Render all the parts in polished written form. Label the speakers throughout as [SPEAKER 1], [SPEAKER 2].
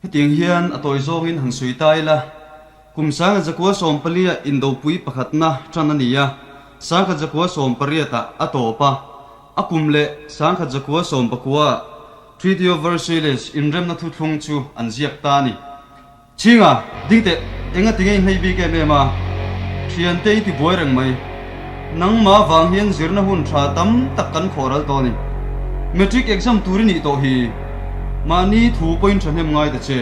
[SPEAKER 1] Hetiang hian a tawi zawngin han sawi ta ila, kum 1914 ah indopui pakhatna tan a ni a, 1918 ah a tawp a, a kum leh 1919 ah Treaty of Versailles inremna thuthlung chu an ziak ta a ni. Chhinga, ding teh, enga tinge i hnei bik em em a? Thiante i ti buai reng mai. Nangmah vang hian zirna hun tha tam tak kan khawh ral tawh a ni. Matric exam tur i nih tawh hi. Mahni thu pawhin thahnem ngai ta che.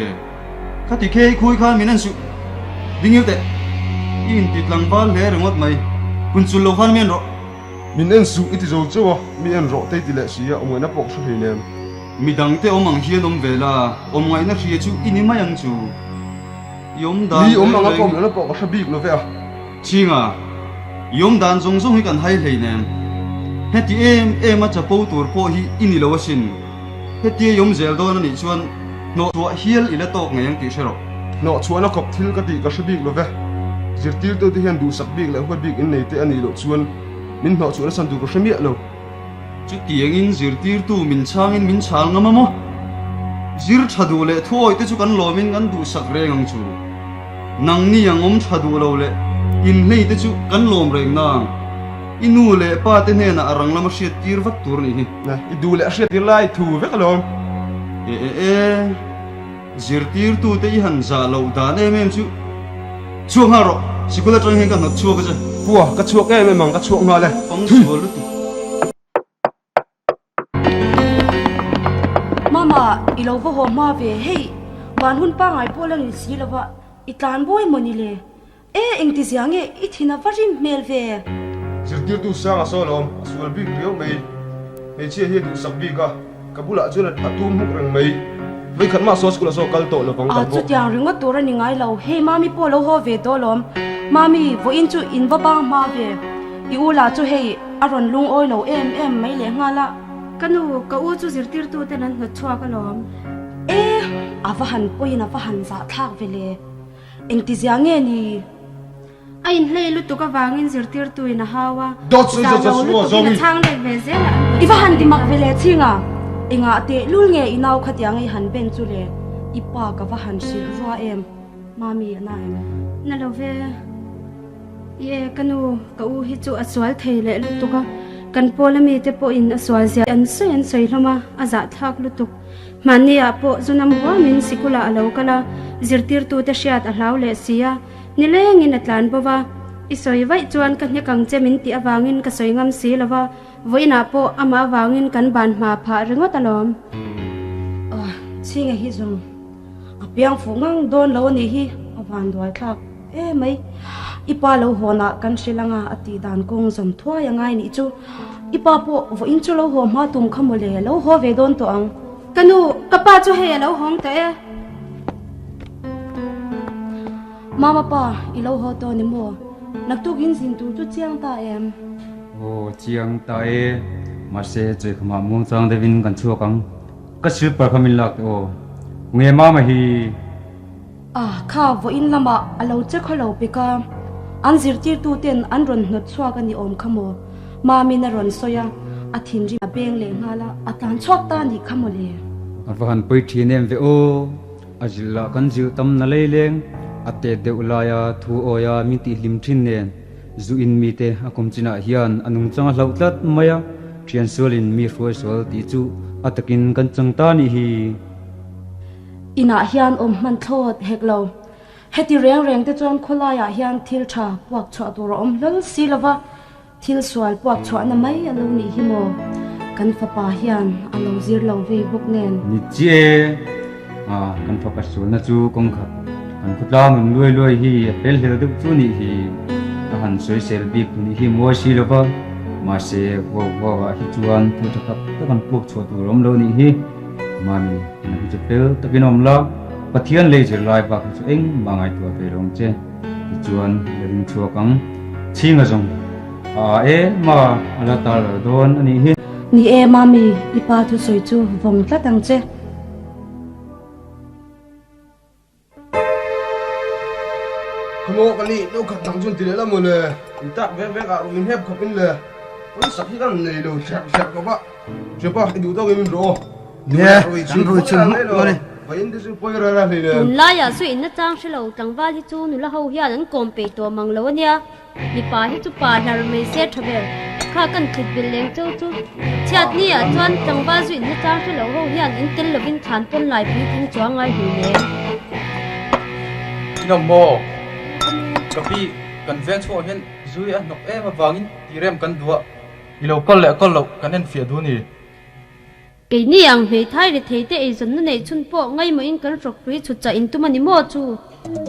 [SPEAKER 1] Khati khei khui khan min en suh. Ding il teh, i inti tlangval hle ringawt mai. Kun chul lo khan mi en rawh.
[SPEAKER 2] Min en suh i ti zo chauh a, mi en rawh te i ti leh si a, awmngaihna pawh ka hre hleinem.
[SPEAKER 1] Mi dangte awm ang hian awm ve la, awm ngaihna hria chu i ni mai ang chu. I awm dan
[SPEAKER 2] Mi awm anga ka awm lohna pawh ka hre bik lo ve a.
[SPEAKER 1] Chhinga, i awm dan zawng zawng hi kan hai hleinem. Heti em em a chapo tur pawh hi i ni lo asin. Hetia i awm zel dawn a nih chuan hnawhchhuah hial i la tawk ngei ang tih hre rawh.
[SPEAKER 2] Hnawhchhuahna khawp thil ka tih ka hre bik lo ve. Zirtirtute hian duhsak bik leh huat bik innei te a nih loh chuan min hnawhchhuahna chhan tur ka hre miah lo.
[SPEAKER 1] Chutiangin zirtirtu min chhangin min chhal ngam a maw? Zir tha duh leh thuawi te chu kan lawmin kan duhsak reng ang chu. Nangni ang awm tha duh lo leh inhlei te chu kan lawm reng nang. I nu leh pa te hnenah a rang lama hriat tir vat tur nih hi.
[SPEAKER 2] I duh leh a hriat tir lai thu vek alawm.
[SPEAKER 1] E e e. Zirtirtute i han zah loh dan em em chu chhuak nghal rawh, sikul atang hian ka hnawt chhuak a che.
[SPEAKER 2] Pua, ka chhuak em em ang, ka chhuak nghal e.
[SPEAKER 1] Pang sual lutuk.
[SPEAKER 3] Mama, i lo va haw hma ve, hei van hun pangai pawh la ni si lova, i tlan bawi maw ni le? E, engti zia nge i thin a va rim hmel ve?
[SPEAKER 2] Zirtirtu sang a saw lawm, a sual bik riau mai. Hmeichhia hi a duhsak bik a, ka bulah chuan a tum hmuk reng mai. Vawikhat mah saw school a saw kal tawh lovang
[SPEAKER 3] kan bawk. Chutiang ringawt tur a ni ngai lo, hei Mami pawh lo haw ve tawh lawm. Mami, vawiin chu in va bang hma ve. I u lah chu hei a rawn lungawi lo em em mai leh nghal a.
[SPEAKER 4] Ka nu, ka u chu zirtirtu ten an hnawt chhuak alawm.
[SPEAKER 3] E, a va han pawiin a va han zahthlak ve le. Engtizia nge ni?
[SPEAKER 4] A inhlei lutuk avangin zirtirtuin a hau a,
[SPEAKER 2] Dawt sawi
[SPEAKER 4] zah
[SPEAKER 2] zawt
[SPEAKER 4] lo
[SPEAKER 2] zawt suh aw,
[SPEAKER 4] lutukin a
[SPEAKER 2] Zomi!
[SPEAKER 4] chhang let ve zel a, an
[SPEAKER 3] I va han
[SPEAKER 4] hnawt chhuak
[SPEAKER 3] ti mak
[SPEAKER 4] leh
[SPEAKER 3] ve
[SPEAKER 4] ta.
[SPEAKER 3] le Chhinga, engah teh lul nge i nau khatiang i han ben chu le? I pa ka va han hrilh rua em? Mami a na em?
[SPEAKER 4] Na lo ve. Ie, ka nu, ka u hi chu a sual thei leh lutuk a, kan pawl ami te pawhin a sual zia an sawi an sawi hlawm a, a zahthlak lutuk. Hmanni ah pawh Zunam huamin sikulah a lo kal a, zirtirtute hriat a hlau leh si a, nilengin a tlan bo va. I sawi vaih chuan ka hnek ang che min tih avangin ka sawi ngam si lo va, vawiinah pawh amah avangin kan ban hma phah ringawt alawm.
[SPEAKER 3] Aw, chhinga hi zawng a piang fuh ngang dawn lo a nih hi, a van duai thlak e mai. I pa lo hawnah kan hrilh anga a tih dan kawng zawm thuai a ngai nih chu. I pa pawh vawiin chu lo haw hma tum kha mawle, lo haw ve dawn tawh ang.
[SPEAKER 4] Ka nu, ka pa chu hei a lo hawng tawh e.
[SPEAKER 3] Mama pa, i lo haw tawh ni maw? Naktuk in zin tur chu chiang ta em?
[SPEAKER 5] Aw, chiang ta e. Mahse, chawihkhawmah muangchang deuhin kan chhuak ang. Ka silper kha min lak teh aw. Nge mama hi?
[SPEAKER 3] A, kha vawiin lamah a lo che khaw lo pek a, an zirtirtu ten an rawn hnawt chhuak a ni awm kha maw? Mamin a rawn sawi a, a thinrim a beng leh nghal a, a tlan chhuak ta a nih kha maw le?
[SPEAKER 5] A va han pawi thin em ve aw, a zilh lah kan zilh tam na lei leng, a tet deuh laia thu awia min tih hlim thin nen, zu in mite a kum chinah hian a nungchang a hlauh tlat mai a, thian sualin mi hruai sual tih chu a takin kan chang ta nih hi.
[SPEAKER 3] Inah hian awm hman thlawt hek lo. Heti reng reng te chuan khawlaiah hian thil tha puak chhuah tur a awm hlawl si lo va, thil sual puak chhuahna mai a lo nih hi maw? Kan fapa hian a lo zir lo vei bawk nen.
[SPEAKER 5] Ni chiah e, a kan fapa sualna chu kawngkhat kan khawtlang in luai luai hi a fel hlel deuh chu nih hi a han sawisel bik nih hi mawi si lo va, mahse huau huau ah hi chuan thil tha tak tak an puak chhuah tur a awm lo nih hi. Mami, na hi chu fel takin awm la, Pathian lei zirlai bak hi chu engmah ngaihtuah ve lo ang che. Tichuan, la ring chhuak ang. Chhinga zawng, a a e ma, a la tar lo dawn a nih hi.
[SPEAKER 3] Ni e, Mami, i pa thusawi chu vawng tlat ang che.
[SPEAKER 2] Khawmaw ka nih no khat dang chuan ti leh la maw le, in tak vek vek ah ruih hnep khawp in le pawi sak hi kan nei lo hrek hrek khawp a, Hrepa i duh tawk in min rawh aw.
[SPEAKER 6] Nia, kan rui chhun hmuk dawn e.
[SPEAKER 2] Vawiin te chu pawi rara hlei nen.
[SPEAKER 4] Tunlaiah zu inna chang hre lo tlangval hi chu nula ho hian an kawm peih tawh mang lo a nia. Mipa hi chu pa hlar mai se tha ber. Kha kan thlit bil leng cheu chu. Chhiat ni ah chuan tlangval zu inna chang hre lo ho hian in tel lovin thlan pawn lai puitling chuang ngai hlui leng.
[SPEAKER 6] Inawm maw? Ka pi, kan veng chhuah hian zui a hnawk em avangin tirem kan duh a, i lo kal leh kal loh kan enfiah duh a ni.
[SPEAKER 4] Keini ang hmeithai rethei te eizawnna neih chhun pawh ngaimawhin kan hrawkhrui chhut chah in tum a ni maw chu?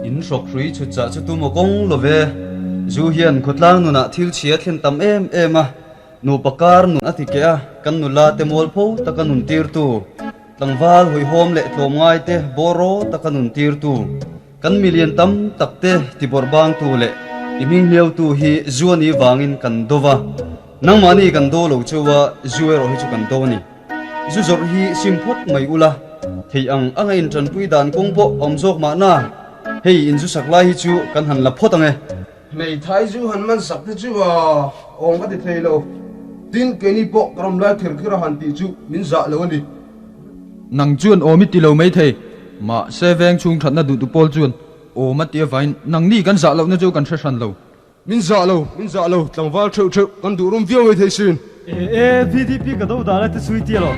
[SPEAKER 1] In hrawkhrui chhut chah chu tum aw kawng lo ve. Zu hian khawtlang nunah thil chhia thlen tam em em a, nupa kar nun a ti keh a, kan nula te mualpho taka nun tirtu, tlangval hawihhawm leh tlawmngai te bawraw taka nun tirtu, kan milian tam tak te tibawrh bangtu leh ti hminghliautu hi zu a nih vangin kan do va. Nangmahni kan do lo cheu a, zu erawh hi chu kan do a ni. Zu zawrh hi sim phawt mai ula, thei ang anga intanpui dan kawng pawh awm zawk mahna, hei in zu sak lai hi chu kan han la phawt ang e.
[SPEAKER 2] Hmeithai zu han man sak te chu a awm ka ti thei lo. Tin, keini pawh ka rawm lai kher kher a han tih chu min zah lo a ni.
[SPEAKER 6] Nang chuan awm i ti lo mai thei, mahse veng chhung thatna duhtu pawl chuan awm a ti avain nangni kan zah lohna chu kan hre hran lo.
[SPEAKER 2] Min zah lo, min zah lo, tlangval theuh theuh kan duh rum viau mai thei sin.
[SPEAKER 7] E e, VDP ka do dan a ti sui tia lo.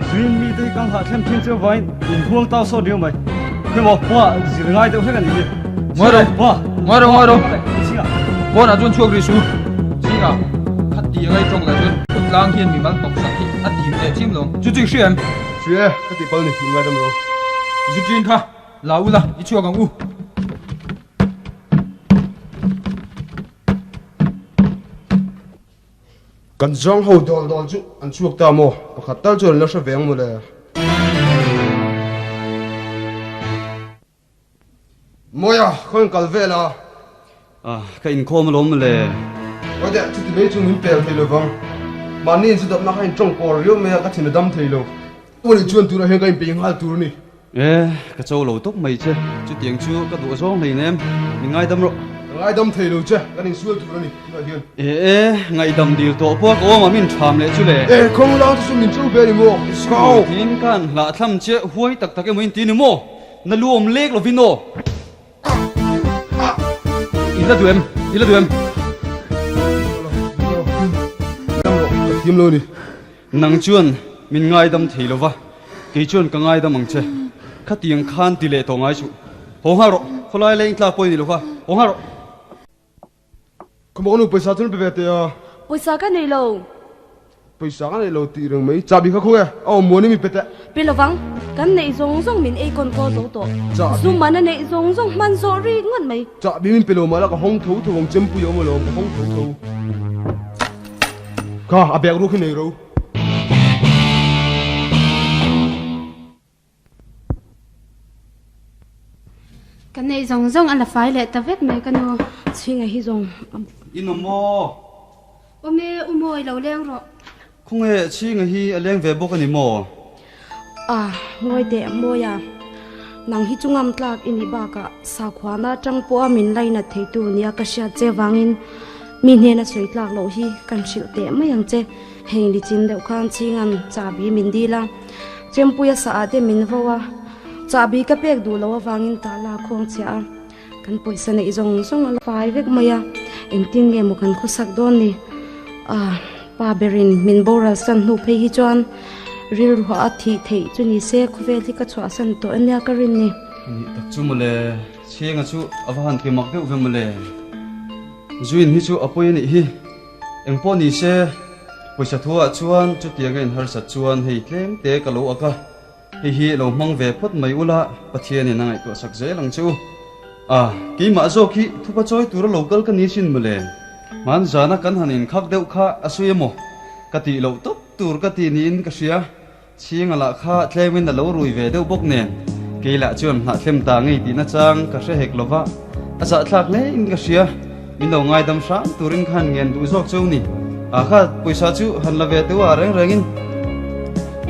[SPEAKER 7] Zuin mi te hi kan hah thlem thin cheu vain in huang tau sawt riau mai. Khawi maw, hua zir ngai deuh hlek a nih hi.
[SPEAKER 6] Ngawi rawh, ngawi rawh, ngawi rawh. Pawnah chuan chhuak rih su. Chhinga, kha ti angai tawng lah chuan khawtlang hian mimal hnawk sak hi a tim leh chim lo. Chu chu i hria em?
[SPEAKER 2] Hria e, ka tih pal ni, min ngaidam ro.
[SPEAKER 6] Zu ṭin kha, la ula, i chhuak ang u.
[SPEAKER 2] Kan zawng ho dawl dawl chu an chhuak ta maw? Pakhat tal chuan an la hre ve ang mawle. Mawia, khaw in kal vel a?
[SPEAKER 1] Ah, ka inkhawm alawm mawle.
[SPEAKER 2] Aw deh, chuti mai chu min pel thei lovang. Mahni in zudawpna kha in tawng pawr riau mai a, ka thin a dam thei lo. Aw nih chuan tunah hian ka inpeih nghal tur a ni.
[SPEAKER 1] E, ka cho lo tawp mai che. Chutiang chu ka duh zawng hlei nem. Min ngaidam rawh.
[SPEAKER 2] Ka ngaidam thei lo che, kan insual tur a ni tunah hian.
[SPEAKER 1] E e, ngaihdam dil tawh pawh ka awm a min ṭham leh chu le.
[SPEAKER 2] E, khawng lau te chu min cho ve a ni maw?
[SPEAKER 1] Kau! Tin ka han hlah thlam che, huai tak tak emaw in ti ni maw? Na lu awm lek lovin aw. I la duh em? I la duh em?
[SPEAKER 2] Dam rawh, ka thiam lo a ni.
[SPEAKER 1] Nang chuan min ngaidam thei lo va, kei chuan ka ngaidam ang che. Khatiang khan ti leh tawh ngai suh. Haw nghal rawh, khawlai leng tlak pawh i ni lo kha, haw nghal rawh.
[SPEAKER 2] Ka mawknu pawisa chu an pe ve teh a.
[SPEAKER 3] Pawisa ka nei lo.
[SPEAKER 2] Pawisa ka nei lo tih reng mai. Chahbi kha khaw e, a awm muan i mi pe teh.
[SPEAKER 3] Pe lovang, kan neih zawng zawng min ei kawn kaw zo tawh.
[SPEAKER 2] Chahbi.
[SPEAKER 3] Zu man a neih zawng zawng hman zawh rik ngawt mai.
[SPEAKER 2] Chahbi min pe lo mah la ka hawng tho tho ang, chempui a awm alawm, ka hawng tho tho. Kha, a bag ruk hi nei ro.
[SPEAKER 4] Ka neih zawng zawng a la fai leh ta vek mai ka nu.
[SPEAKER 3] Chhinga hi zawng a.
[SPEAKER 1] In awm maw?
[SPEAKER 4] Awm e, u maw i lo leng rawh.
[SPEAKER 1] Khawnge Chhinga hi a leng ve bawk a ni maw?
[SPEAKER 3] A, ngawi teh Mawia, nang hi chu ngam tlak i nih bakah sakhuana atang pawha min lainat theitu nia ka hriat che vangin mi hnena sawi tlak loh hi kan hrilh teh mai ang che. Hei nichin deuh khan Chhinga'n chahbi min dil a, Chempuia saah te min vo a, chahbi ka pek duh loh avangin tah la khawng chhiah a, kan pawisa neih zawng zawng a la fai vek mai a, engtin nge maw kan khawsak dawn ni? Ah, pa berin min boral san hnu phei hi chuan rilruah a thih theih chu ni se khawvel hi ka chhuahsan tawh ania ka rin ni.
[SPEAKER 1] Nih tak chu mawle, Chhinga chu a va han ti mak deuh ve mawle. Zuin hi chu a pawi a nih hi. Engpawh ni se, pawisa thu ah chuan chutiang a inharsat chuan hei tlem te ka lo ak a, hei hi lo hmang ve phawt mai ula Pathianin a ngaihtuah sak zel ang che u. A, keimah zawk hi thupa chawi tura lo kal ka ni sin mawle. Hman zana kan han inkhak deuh kha a sawi emaw ka tih loh tawp tur ka ti niin ka hria. Chhinga lah kha tlemin a lo rui ve deuh bawk nen, kei lah chuan hnah thlem ta ngei tihna chang ka hre hek lova, a zahthlak hle in ka hria. Min lo ngaidam hram turin khan ngen duh zawk cheu ni. A kha pawisa chu han la ve teuh a reng rengin.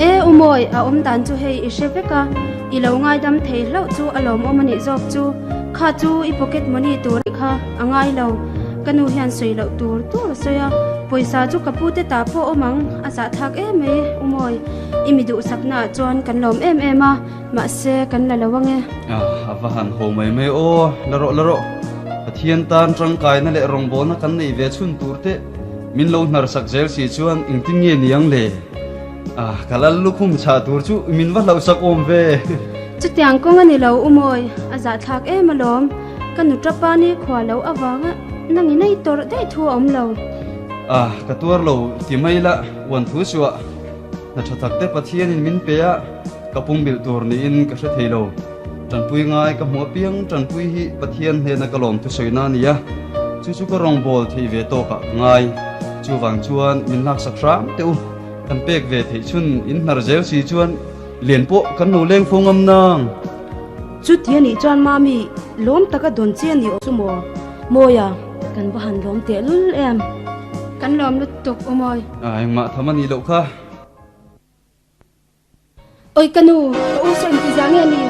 [SPEAKER 4] E u Mawi, a awm dan chu hei i hre vek a, i lo ngaidam thei hlauh chu a lawmawm a nih zawk chu. Kha chu i pocket money tur kha a ngai lo. Ka nu hian sawi loh tur tur a sawi a, pawisa chu ka pute ta pawh awm ang, a zahthlak em mai U Mawi. I mi duhsakna ah chuan kan lawm em em a, mahse kan la lo ang e.
[SPEAKER 1] A va han ho mai mai aw, la rawh la rawh. Pathian tan tangkaina leh rawngbawlna kan neih ve chhun tur te min lo hnar sak zel si chuan engtin nge ni ang le? Ah, ka lal lukhum chhah tur chu min va hlauhsak awm ve.
[SPEAKER 4] Chutiang kawng a ni lo U Mawi, a zahthlak em alawm. Ka nu tapa ni khua lo avanga nangin a i tawrh daih thu a awm lo.
[SPEAKER 1] Ah, ka tuar lo ti mai la, uan thu suah. Hna tha tak te Pathianin min pe a, ka pumbilh tur niin ka hre thei lo. Tanpui ngai ka hmuh apiang tanpui hi Pathian hnena ka lawm thusawina a ni a, chu chu ka rawngbâwl theih ve tawkah ka ngai. Chuvang chuan min laksak hram teh u, kan pek ve theih chhun in hnar zel si chuan lian pawh kan lo leng fo ngam nang.
[SPEAKER 3] Chuti a nih chuan Mami, lawm taka dawn che a ni aw chu maw? Mawia, kan va han lawm tehlul em?
[SPEAKER 4] Kan lawm lutuk aw Mawi.
[SPEAKER 1] A, engmah tham a nih loh kha.
[SPEAKER 4] Oi ka nu, ka u saw engti zia nge ni?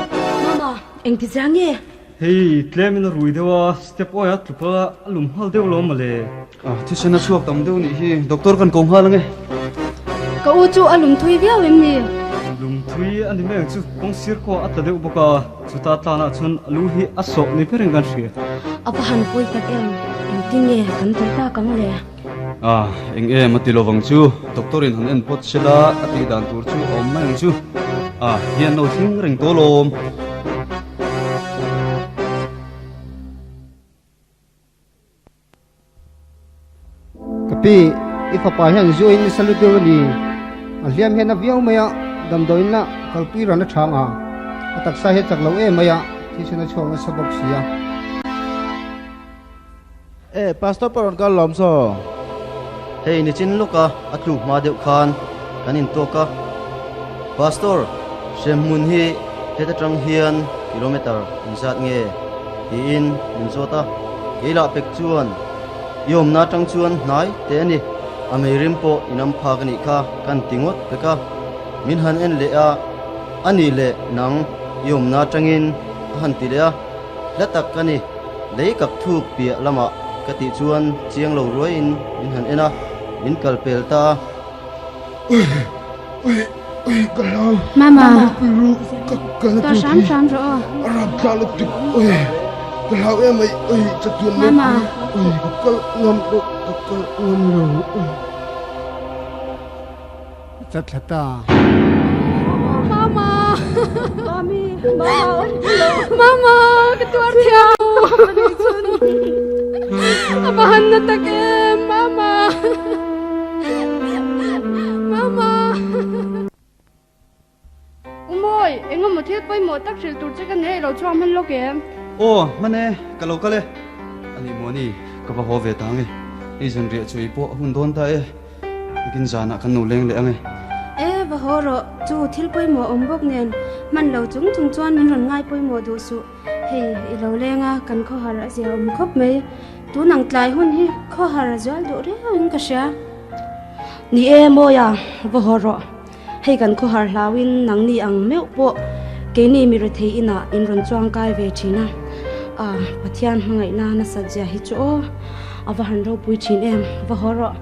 [SPEAKER 3] Mama, engti zia nge?
[SPEAKER 7] Hei, tlem in a rui deuh a, step awi a tlup a, a lum nghal deuh lo mawle.
[SPEAKER 1] A, thisen a chhuak tam deuh nih hi, doctor kan ko nghal ange.
[SPEAKER 4] Ka u chu a lum thui viau em ni?
[SPEAKER 7] Lum thui a ni mai ang chu, kawng sir khaw a tla deuh bawk a, chuta tlanah chuan a lu hi a sawh ni ber in kan hria.
[SPEAKER 3] A va han pawi tak em, engtin nge kan tawh tak ang le?
[SPEAKER 1] Ah, eng em a ti lovang chu, doctor in han en phawt se la, a tih dan tur chu a awm mai ang chu. Ah, hian no thleng reng tawh lawm.
[SPEAKER 8] Ka pi, i fapa hian zu in nasa lut deuh a ni. A hliam hian a viau mai a, damdawiin lah kalpui ran a chhang a, a taksa hi a chak lo em mai a, thisen a chhuak nasa bawk si a.
[SPEAKER 9] E, Pastor pawh rawn kal lawm saw.
[SPEAKER 10] Hei nichin lawka a tluk hma deuh khan kan intawk a, Pastor, hremhmun hi heta tang hian kilometer engzat nge? tiin min zawt a, kei lah pek chuan i awmna atang chuan hnai te a ni, a meirim pawh i nam phak a nih kha kan ti ngawt pek a, min han en leh a, a nih leh nang i awmna atangin a han ti leh a. Hla tak ka ni, lei kak thuk piah lamah ka tih chuan chiang lo ruaiin min han en a, min kal pel ta a.
[SPEAKER 2] Ui, ui, ui, ka hlau.
[SPEAKER 4] Mama,
[SPEAKER 2] Pui ru, ka kalna
[SPEAKER 4] tawh
[SPEAKER 2] tur
[SPEAKER 4] hram
[SPEAKER 2] khi
[SPEAKER 4] hram rawh aw.
[SPEAKER 2] a rap thla lutuk, ui, ka hlau em mai, ui, chatuan
[SPEAKER 4] Mama.
[SPEAKER 2] ui, ka kal ngam lo, ka kal ngam lo, ui.
[SPEAKER 8] Chat thla ta.
[SPEAKER 4] Mama.
[SPEAKER 3] Mami, mama.
[SPEAKER 4] Mama, ka tuar thiam. Apa han na tak em, mama. Mama. Umawi, engemaw thil pawimawh tak hrilh tur che ka nei lo chuang hman lawk em?
[SPEAKER 1] Aw, hman e, ka lo kal e. Ani maw ni, ka va haw ve ta ang e. Hei zanriah chu ei pawh a hun dawn ta e. Nakin zanah kan lo leng leh ang e.
[SPEAKER 4] E, va haw rawh, chu thil pawimawh awm bawk nen hman lo chung chung chuan min rawn ngai pawimawh duh suh. Hei, i lo leng a, kan khawhar a zia awm khawp mai. Tun ang tlai hun hi khawhar a zual duh riau in ka hria.
[SPEAKER 3] Ni e, Mawia, va haw rawh. Hei kan khawhar hlauin nangni ang meuh pawh keini mi rethei inah in rawn chuang kai ve thin a, ah Pathian hmangaihna nasat zia hi chu aw a va han ropui thin em, va haw rawh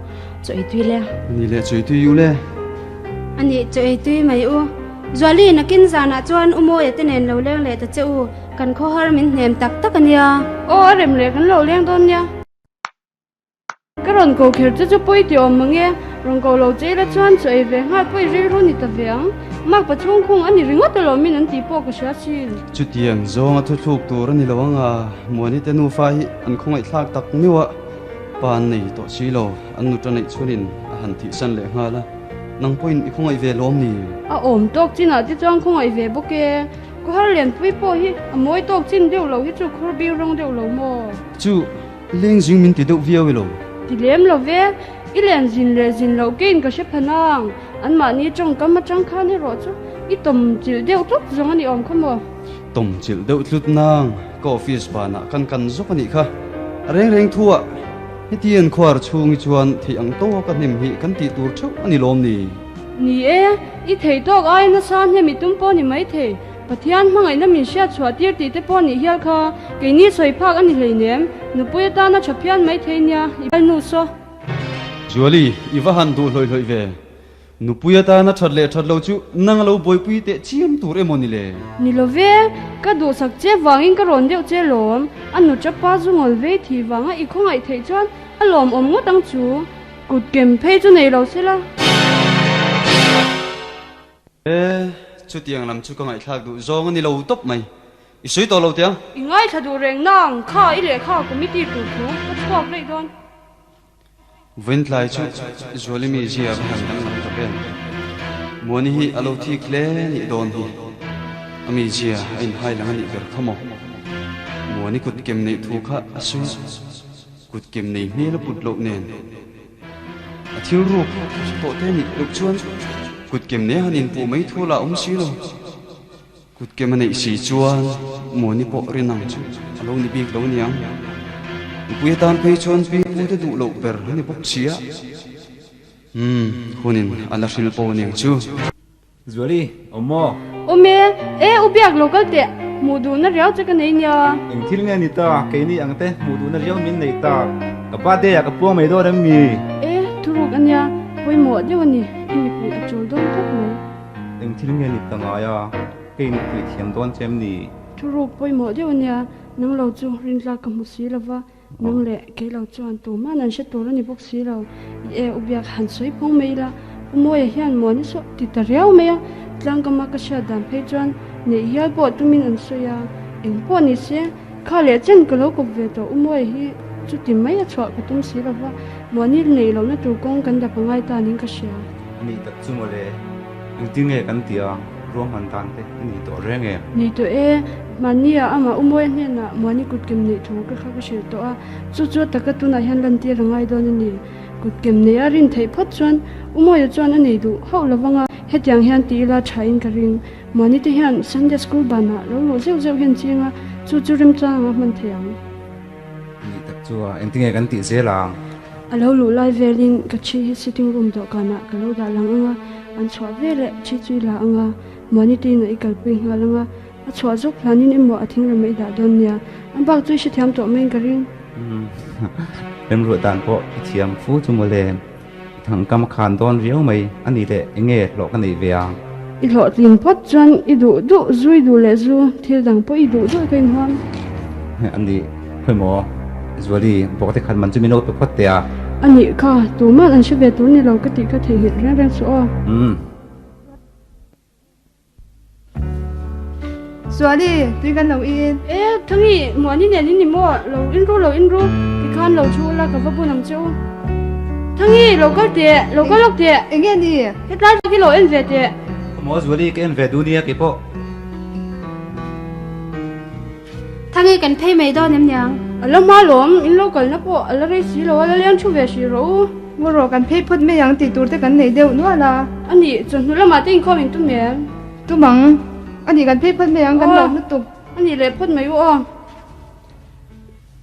[SPEAKER 3] chaw ei tui le.
[SPEAKER 1] Ani leh chaw ei tui u le.
[SPEAKER 4] Ani chaw ei tui mai u. Zuali nakin zanah chuan u Mawia te nen lo leng leh ta che u, kan khawhar min hnem tak tak ania.
[SPEAKER 11] Aw a rem leh kan lo leng dawn nia. Ka rawn ko kher che chu pawi ti awm mang e, rawn ko lo che ila chuan chu ei ve nghal pawi rilru ni ta ve ang. Mak pa chhung khung a ni ringawt alawm in an tih pawh ka hria thin.
[SPEAKER 1] Chutiang zawnga thuthluk tur a ni lo ang a, Muani te nufa hi an khawngaihthlak tak meuh a, pa an nei tawh si lo, an nuta neih chhunin a han thihsan leh nghal a, nang pawhin i khawngaih ve lawm ni?
[SPEAKER 11] A awm tawk chinah te chuan khawngaih ve bawk e, khawhar lianpui pawh hi a mawi tawk chin deuh lo hi chu khur biu rawng deuh lo maw?
[SPEAKER 1] Chu. Leng zing min ti deuh viau ilo.
[SPEAKER 11] Ti lem lo ve, i len zin leh zin loh kein ka hre pha nang. Anmahni tawngkam atang khan erawh chu i tawm chilh deuh tlut zawng a ni awm kha maw?
[SPEAKER 1] Tawm chilh deuh tlut nang, ka office banah kan kan zawk a nih kha. A reng reng thu ah, hetian khuar chhung hi chuan theih ang tawk a hnem hi kan tih tur theuh a ni lawm ni?
[SPEAKER 11] Ni e, i thei tawk ai nasa hnem i tum pawh ni maithei. Pathian hmangaihna min hriat chhuah tir tih te pawh nih hial kha keini sawi phak a ni hleinem. Nupui atana tha phian mai thei nia, i bialnu saw.
[SPEAKER 1] Zuali, i va han duh hlawih hlawih ve. Nupui atana that leh that lo chu nang lo buaipui teh chiam tur emaw ni le?
[SPEAKER 11] Ni lo ve, ka duhsak che vangin ka rawn deuh che lawm. A nu tapa zu ngawl vei thih vanga i khawngaih theih chuan a lawmawm ngawt ang chu. Kut kem phei chu nei lo se la.
[SPEAKER 1] E, chutiang lam chu ka ngaihthlak duh zawng a ni lo tawp mai. I sawi tawh lo teh ang.
[SPEAKER 11] I ngaithla duh reng nang, kha i lehkha committee tur thu ka chhuak daih dawn.
[SPEAKER 1] Vawiintlai chu Zuali mi zia va han danglam tak em? Muani hi a lo thik hle nih dawn hi. A mi zia a inhai lang a nih ber kha maw? Muani kut kem neih thu kha a sawi a, kut kem nei hmel a put loh nen. A thil ruk hre tawh te nih loh chuan kut kem nei han inpuh mai thu lah awm si lo. Kutkem a neih si chuan Muani pawh rin ang chu a lo ni bik lo niang. Nupui atan phei chuan pi pute duh loh ber a ni bawk si a. Umm, hunin a la hril pawh aniang chu.
[SPEAKER 9] Zuali, awm maw?
[SPEAKER 11] Awm e, e u biak lo kal teh, hmuh duhna riau che ka nei nia.
[SPEAKER 9] Eng thil nge ni ta, keini ang te hmuh duhna riau min nei tak. Ka birthday ah ka puang mai dawn em mi?
[SPEAKER 11] E, thuruk a nia, pawimawh deuh a ni, i mipui a chawl dawn tlat mai.
[SPEAKER 9] Eng thil nge ni ta ngai a, kei in puih thiam dawn che em ni?
[SPEAKER 11] Thuruk pawimawh deuh a nia, nang lo chu rintlak ka hmu si lo va, nang leh kei lo chuan tuman an hre tur a ni bawk si lo. I e u biak han sawi phawng mai ila, Pu Mawia hian muan i sawh ti ta riau mai a, tlangkama ka hriat dan phei chuan neih hial pawh tumin an sawi a, eng pawh ni se, kha leh chen ka lo kawp ve tawh U Mawia hi chuti mai a chhuah ka tum si lo va, muani neih lohna tur kawng kan dap a ngai ta niin ka hria.
[SPEAKER 9] A nih tak chu mawle. Engtin nge kan tih a, ruahman dan te i nei tawh reng em?
[SPEAKER 11] Nei tawh e, mahnia amah Umawi hnenah Muani kutkem neih thu ka kha ka hrilh tawh a, chu chu a taka tunah hian lantir a ngai dawn a ni. Kutkem nei a rin theih phawt chuan Umawia chuan a nei duh hauh lo vang a, hetiang hian ti ila thain ka ring. Muani te hian Sunday school banah lo luh zeuh zeuh hian ching a, chu chu remchang anga hman thei ang.
[SPEAKER 9] Nih tak chu a, engtinge kan tih zel ang?
[SPEAKER 11] A lo luh lai velin ka thi hi sitting room dawhkanah ka lo dah lang ang a, an chhuah veleh thi chu i la ang a, Muani te inah i kalpui nghal ang a, a chhuah zawk hlanin emaw a thingrem ah i dah dawn nia, a bak chu i hrethiam tawh maiin ka ring.
[SPEAKER 9] Umm, remruah dan pawh i thiam fu chu mawle. Thangkam a khan dawn riau mai a ni leh enge hlawh ka neih ve ang?
[SPEAKER 11] I hlawhtlin phawt chuan i duh duh zu i duh leh zu thil dang pawh i duh duh ka inhuam.
[SPEAKER 9] A nih khawi maw Zuali bawk te khat man chu min lo pe phawt teh a.
[SPEAKER 11] A nih kha tuman an hre ve tur ni lo ka tih kha theihnghilh reng reng suh aw.
[SPEAKER 9] Umm.
[SPEAKER 12] Zuali, tui kan lo in.
[SPEAKER 11] E, Thangi, Muani nen in ni maw? Lo in ru, lo in ru. Tikhan lo thu ula, ka va bun ang che u. Thangi, lo kal teh, lo kal lawk teh.
[SPEAKER 12] Eng nge ni?
[SPEAKER 11] Hetlai tak hi lo en ve teh.
[SPEAKER 9] Maw Zuali, ka en ve duh nia keipawh.
[SPEAKER 4] Thangi, kan phei mai dawn em niang?
[SPEAKER 11] A la hma lawm, in lo kalna pawh a la rei si lo a, la leng thu ve hrih rawh u.
[SPEAKER 12] Ngaw rawh, kan phei phawt mai ang tih tur te kan nei deuh nual a.
[SPEAKER 11] A nih, chawhnu lamah te inkhawm in tum em?
[SPEAKER 12] Tum ang. A nih, kan phei phawt mai ang, kan lawm lutuk.
[SPEAKER 11] A nih leh phawt mai u aw.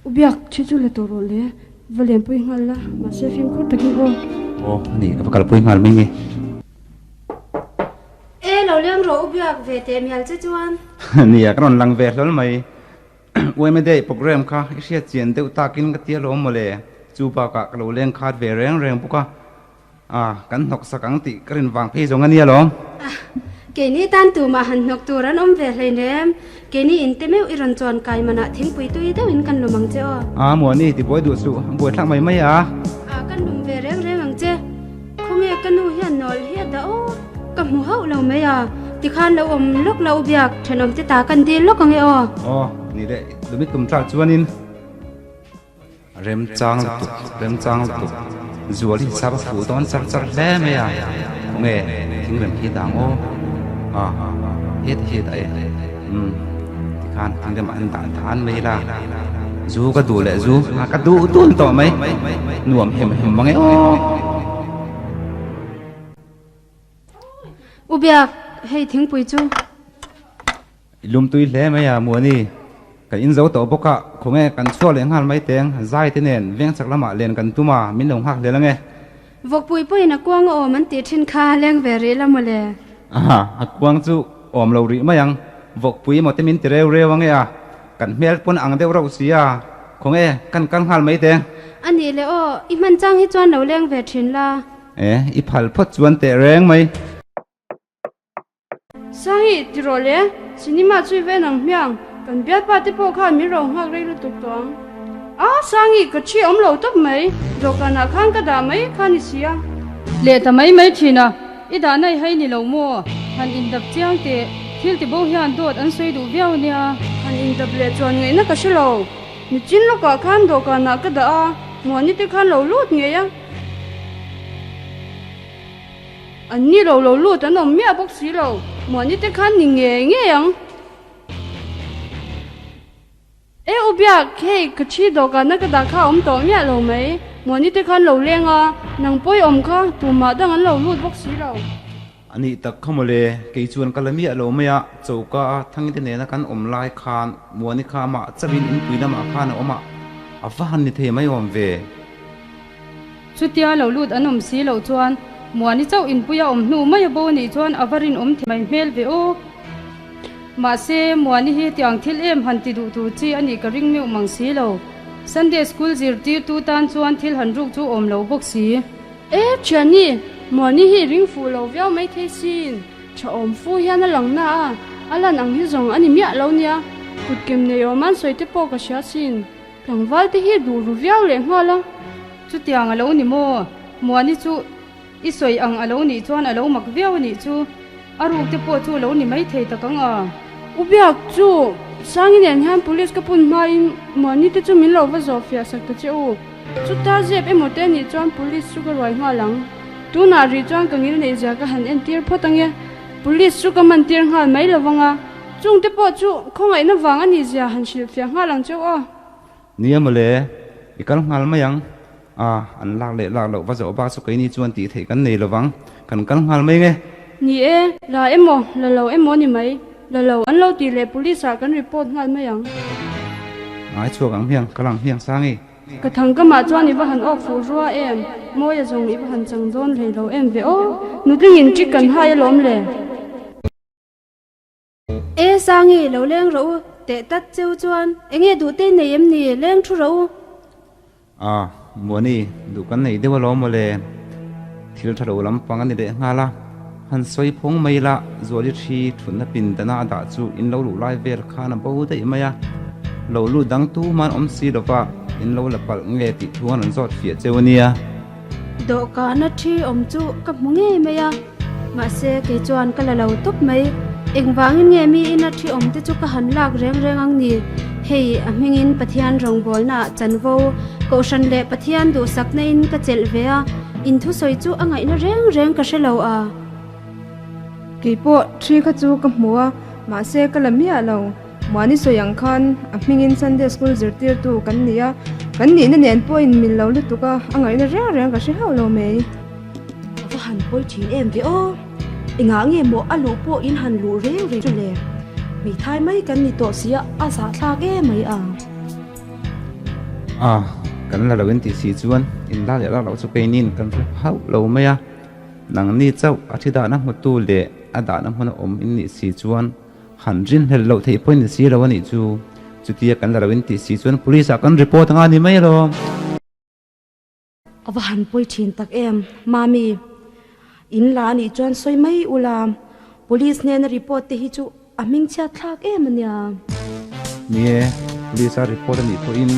[SPEAKER 11] U Biak, thi chu la tawh rawh le, va lenpui nghal la, mahse fimkhur takin aw.
[SPEAKER 9] Aw, a nih, ka va kalpui nghal mai nge.
[SPEAKER 4] E, lo leng rawh u Biak, ve teh mial che chuan.
[SPEAKER 9] Nia, ka rawn lang ve hlawl mai. UMA Day programme kha i hriat chian deuh takin ka ti alawm mawle. Chu bakah ka lo leng khat ve reng reng bawk a. A, kan hnawk sak ang tih ka rin vang phei zawng a nia lawm.
[SPEAKER 4] A, keini tan tumah han hnawk tur an awm ve hleinem. Keini in te meuh i rawn chuan kai manah thingpui tui deuhin kan lum ang che aw.
[SPEAKER 9] A, Muani, ti buai duh suh, a buaithlak mai mai a.
[SPEAKER 4] A, kan lum ve reng reng ang che. Khawnge ka nu hian nawl hi a dah aw, ka hmu hauh lo mai a, tikhan lo awm lawk lo biak thenawm te ta kan dil lawk ang e aw.
[SPEAKER 9] Aw, ni leh lumit tum thlak chuanin remchang lutuk, remchang lutuk, zual hi sap a fuh dawn char char hle mai a, khawnge thingrem khi dang aw, a heta hi a dah e, umm tikhan thingrem ah an dah than mai la. Zu ka duh leh zu a ka duh dun tawh mai nuam hem hem mang e aw.
[SPEAKER 4] U Biak, hei thingpui chu.
[SPEAKER 9] I lum tui hle mai a Muani, kan in zo tawh bawk a, khawnge kan chhuak leh nghal mai teng, zai te nen veng chak lamah len kan tum a, min lo nghak hlel ange.
[SPEAKER 4] Vawkpui pawhin a kuang a awm an tih thin kha leng ve rih la mawle.
[SPEAKER 9] Aha, a kuang chu awm lo rih mai ang. Vawkpui emaw te min ti reu reu ange a, kan hmel pawn ang deuh rauh si a, khawnge kan kal nghal mai teh.
[SPEAKER 4] A nih leh aw, i hman chang hi chuan lo leng ve thin la.
[SPEAKER 9] E, i phal phawt chuan teh reng mai.
[SPEAKER 11] Sahi, ti rawh le, cinema chu i ve nang hmiang, kan bialpa te pawh khan min ro nghak rei lutuk tawh ang. A, Sangi, ka thi awm lo tawp mai, dawhkanah khan ka dah mai kha ni si a.
[SPEAKER 13] Leh ta mai mai thin a, i dah nai hai ni lo maw? Han indap chiang teh, thil ti bo hian dawt an sawi duh viau nia.
[SPEAKER 11] Han indap leh chuan ngaihna ka hre lo, nichin lawkah khan dawhkanah ka dah a, Muani te khan lo lut ngei a. An ni lo lo lut an awm miah bawk si lo, Muani te khan ni ngei ngei ang. E u Biak, hei ka thi dawhkanna ka dah kha a awm tawh miah lo mai. Muani te khan lo leng a, nang pawi awm kha tumah dang an lo lut bawk si lo.
[SPEAKER 9] A nih tak kha mawle, kei chuan ka la miah lo mai a, choka a Thangite nena kan awm lai khan Muani kha amah chauhin inpui lamah khan a awm a, a va han ni thei mai awm ve.
[SPEAKER 13] Chutia lo lut an awm si loh chuan Muani chauh inpui a awm hnu mai a bo anih chuan a va rinawm thei mai hmel ve aw. Mahse, Muani hi tiang thil em han ti duh tur chi anih ka ring meuh mang si lo. Sunday school zirtirtu tan chuan thil han ruk chu awm lo bawk si.
[SPEAKER 11] E, thiani, Muani hi ring fuh lo viau mai thei sin. Tha awm fu hian a lang na a, a lan ang hi zawng a ni miah lo nia. Kutkem nei awm an sawi te pawh ka hria sin. Tlangval te hi duh ru viau leh nghal a.
[SPEAKER 13] Chutiang a lo ni maw? Muani chu i sawi ang a lo nih chuan a lo mak viau a nih chu. A ruk te pawh chu a lo ni mai thei tak ang a.
[SPEAKER 11] U Biak chu Sangi nen hian police ka pun hmain Muani te chu min lo va zawh fiah sak ta che u. Chuta zep emaw te nih chuan police chu ka ruai nghal ang. Tunah rih chuan ka ngil neih zia ka han entir phawt ang e. Police chu ka man tir nghal mai lo vang a. Chungte pawh chu khawngaihna vang a nih zia han hrilhfiah nghal ang cheu aw.
[SPEAKER 9] Nia mawle, i kal nghal mai ang. A, an lak leh lak loh va zawh bak chu keini chuan tih theih kan nei lovang, kan kal nghal mai nge.
[SPEAKER 11] Ni e, la emaw, la lo emaw ni mai. La lo, an lo tih leh police ah kan report nghal mai ang.
[SPEAKER 9] Ngai chhuak ang hmiang, kal ang hmiang Sangi.
[SPEAKER 11] Ka thangkamah chuan i va han awk fuh rua em? Mawia zawng i va han chang dawn hlei lo em ve aw. Nutlingin ṭik kan hai alawm le.
[SPEAKER 4] E Sangi, lo leng rawh u, teh tat cheu chuan enge duh te nei em ni, leng thu rawh u.
[SPEAKER 9] A, Muani, duh kan nei deuh alawm mawle, thil tha lo lampang a ni leh nghal a, han sawi phawng mai la, Zuali thi thutna pindana a dah chu in lo luh lai vel khan a bo daih mai a, lo lut dang tu hman awm si lova in lo la palh nge tih thu an rawn zawt fiah cheu a nia.
[SPEAKER 4] Dawhkana thi awm chu ka hmu ngei mai a, mahse kei chuan ka la lo tawp mai. Engvangin nge miin a thi awm te chu ka han lak reng reng ang ni? Hei a hmingin Pathian rawngbawlnaah chanvo, Kohhran leh Pathian duhsakna in ka chelh ve a, in thusawi chu a ngaihna reng reng ka hre lo a.
[SPEAKER 12] Kei pawh thi kha chu ka hmu a, mahse ka la miah lo. Muani sawi ang khan a hmingin Sunday School zirtirtu kan ni a, kan nihna nen pawhin mil lo lutuk a, a ngaihna reng reng ka hre hauh lo mai.
[SPEAKER 3] A va han pawi thin em ve aw! Engah nge maw a luh pawh in han luh reng reng chu le? Hmeithai mai kan ni tawh si a, a zahthlak em mai ang.
[SPEAKER 9] A, kan la lo in tih si chuan in la leh lak loh chu keinin kan hre hauh lo mai a, nangni chauh a thi dahna hmutu leh a dahna hmuna awm in nih si chuan Han rinhlelh loh theih pawhin ni si lo a nih chu. Chutia kan la lo in tih si chuan police ah kan report anga ni mai alawm.
[SPEAKER 3] A va han pawi thin tak em, Mami. In la a nih chuan sawi mai ula, police hnena report te hi chu a hmingchhiat thlak em a nia.
[SPEAKER 9] Ni e, police a report a nih pawhin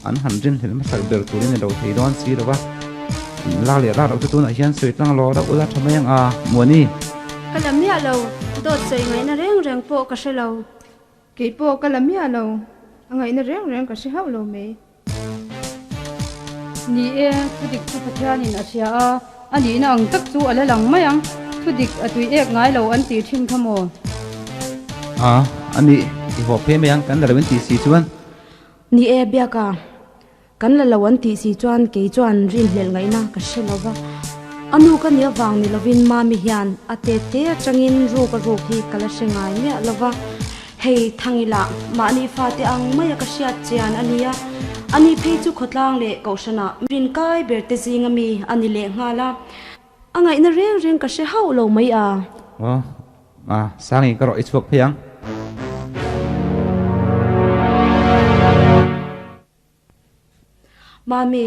[SPEAKER 9] an han rinhlelh hmasak ber turin ni lo thei dawn si lo va. In lak leh lak loh chu tunah hian sawi tlang lo rauh ula tha mai ang a, Muani.
[SPEAKER 4] Ka la miah lo, dawt sawi ngaihna reng reng pawh ka hre lo.
[SPEAKER 12] Kei pawh ka la miah lo, a ngaihna reng reng ka hre hauh lo mai.
[SPEAKER 13] Ni e, thudik chu Pathianin a hria a, a nihna ang tak chu a la lang mai ang. Thudik a tui ek ngai lo an tih thin kha maw?
[SPEAKER 9] A, a nih, i haw phei mai ang, kan la lo in tih si chuan.
[SPEAKER 3] Ni e, Biaka, Kan la lo an tih si chuan kei chuan rinhlelh ngaihna ka hre lo va, a nu ka nih avang ni lovin Mami hian a te te atangin ruk a ruk hi ka la hre ngai miah lo va, hei Thangila mahni fate ang maia ka hriat chian a nia, ani phei chu khawtlang leh kohhranah rinkai ber te zinga mi a ni leh nghal a, a ngaihna reng reng ka hre hauh lo mai a.
[SPEAKER 9] Aw, a, Sangi ka rawh i chhuak phei ang.
[SPEAKER 3] Mami,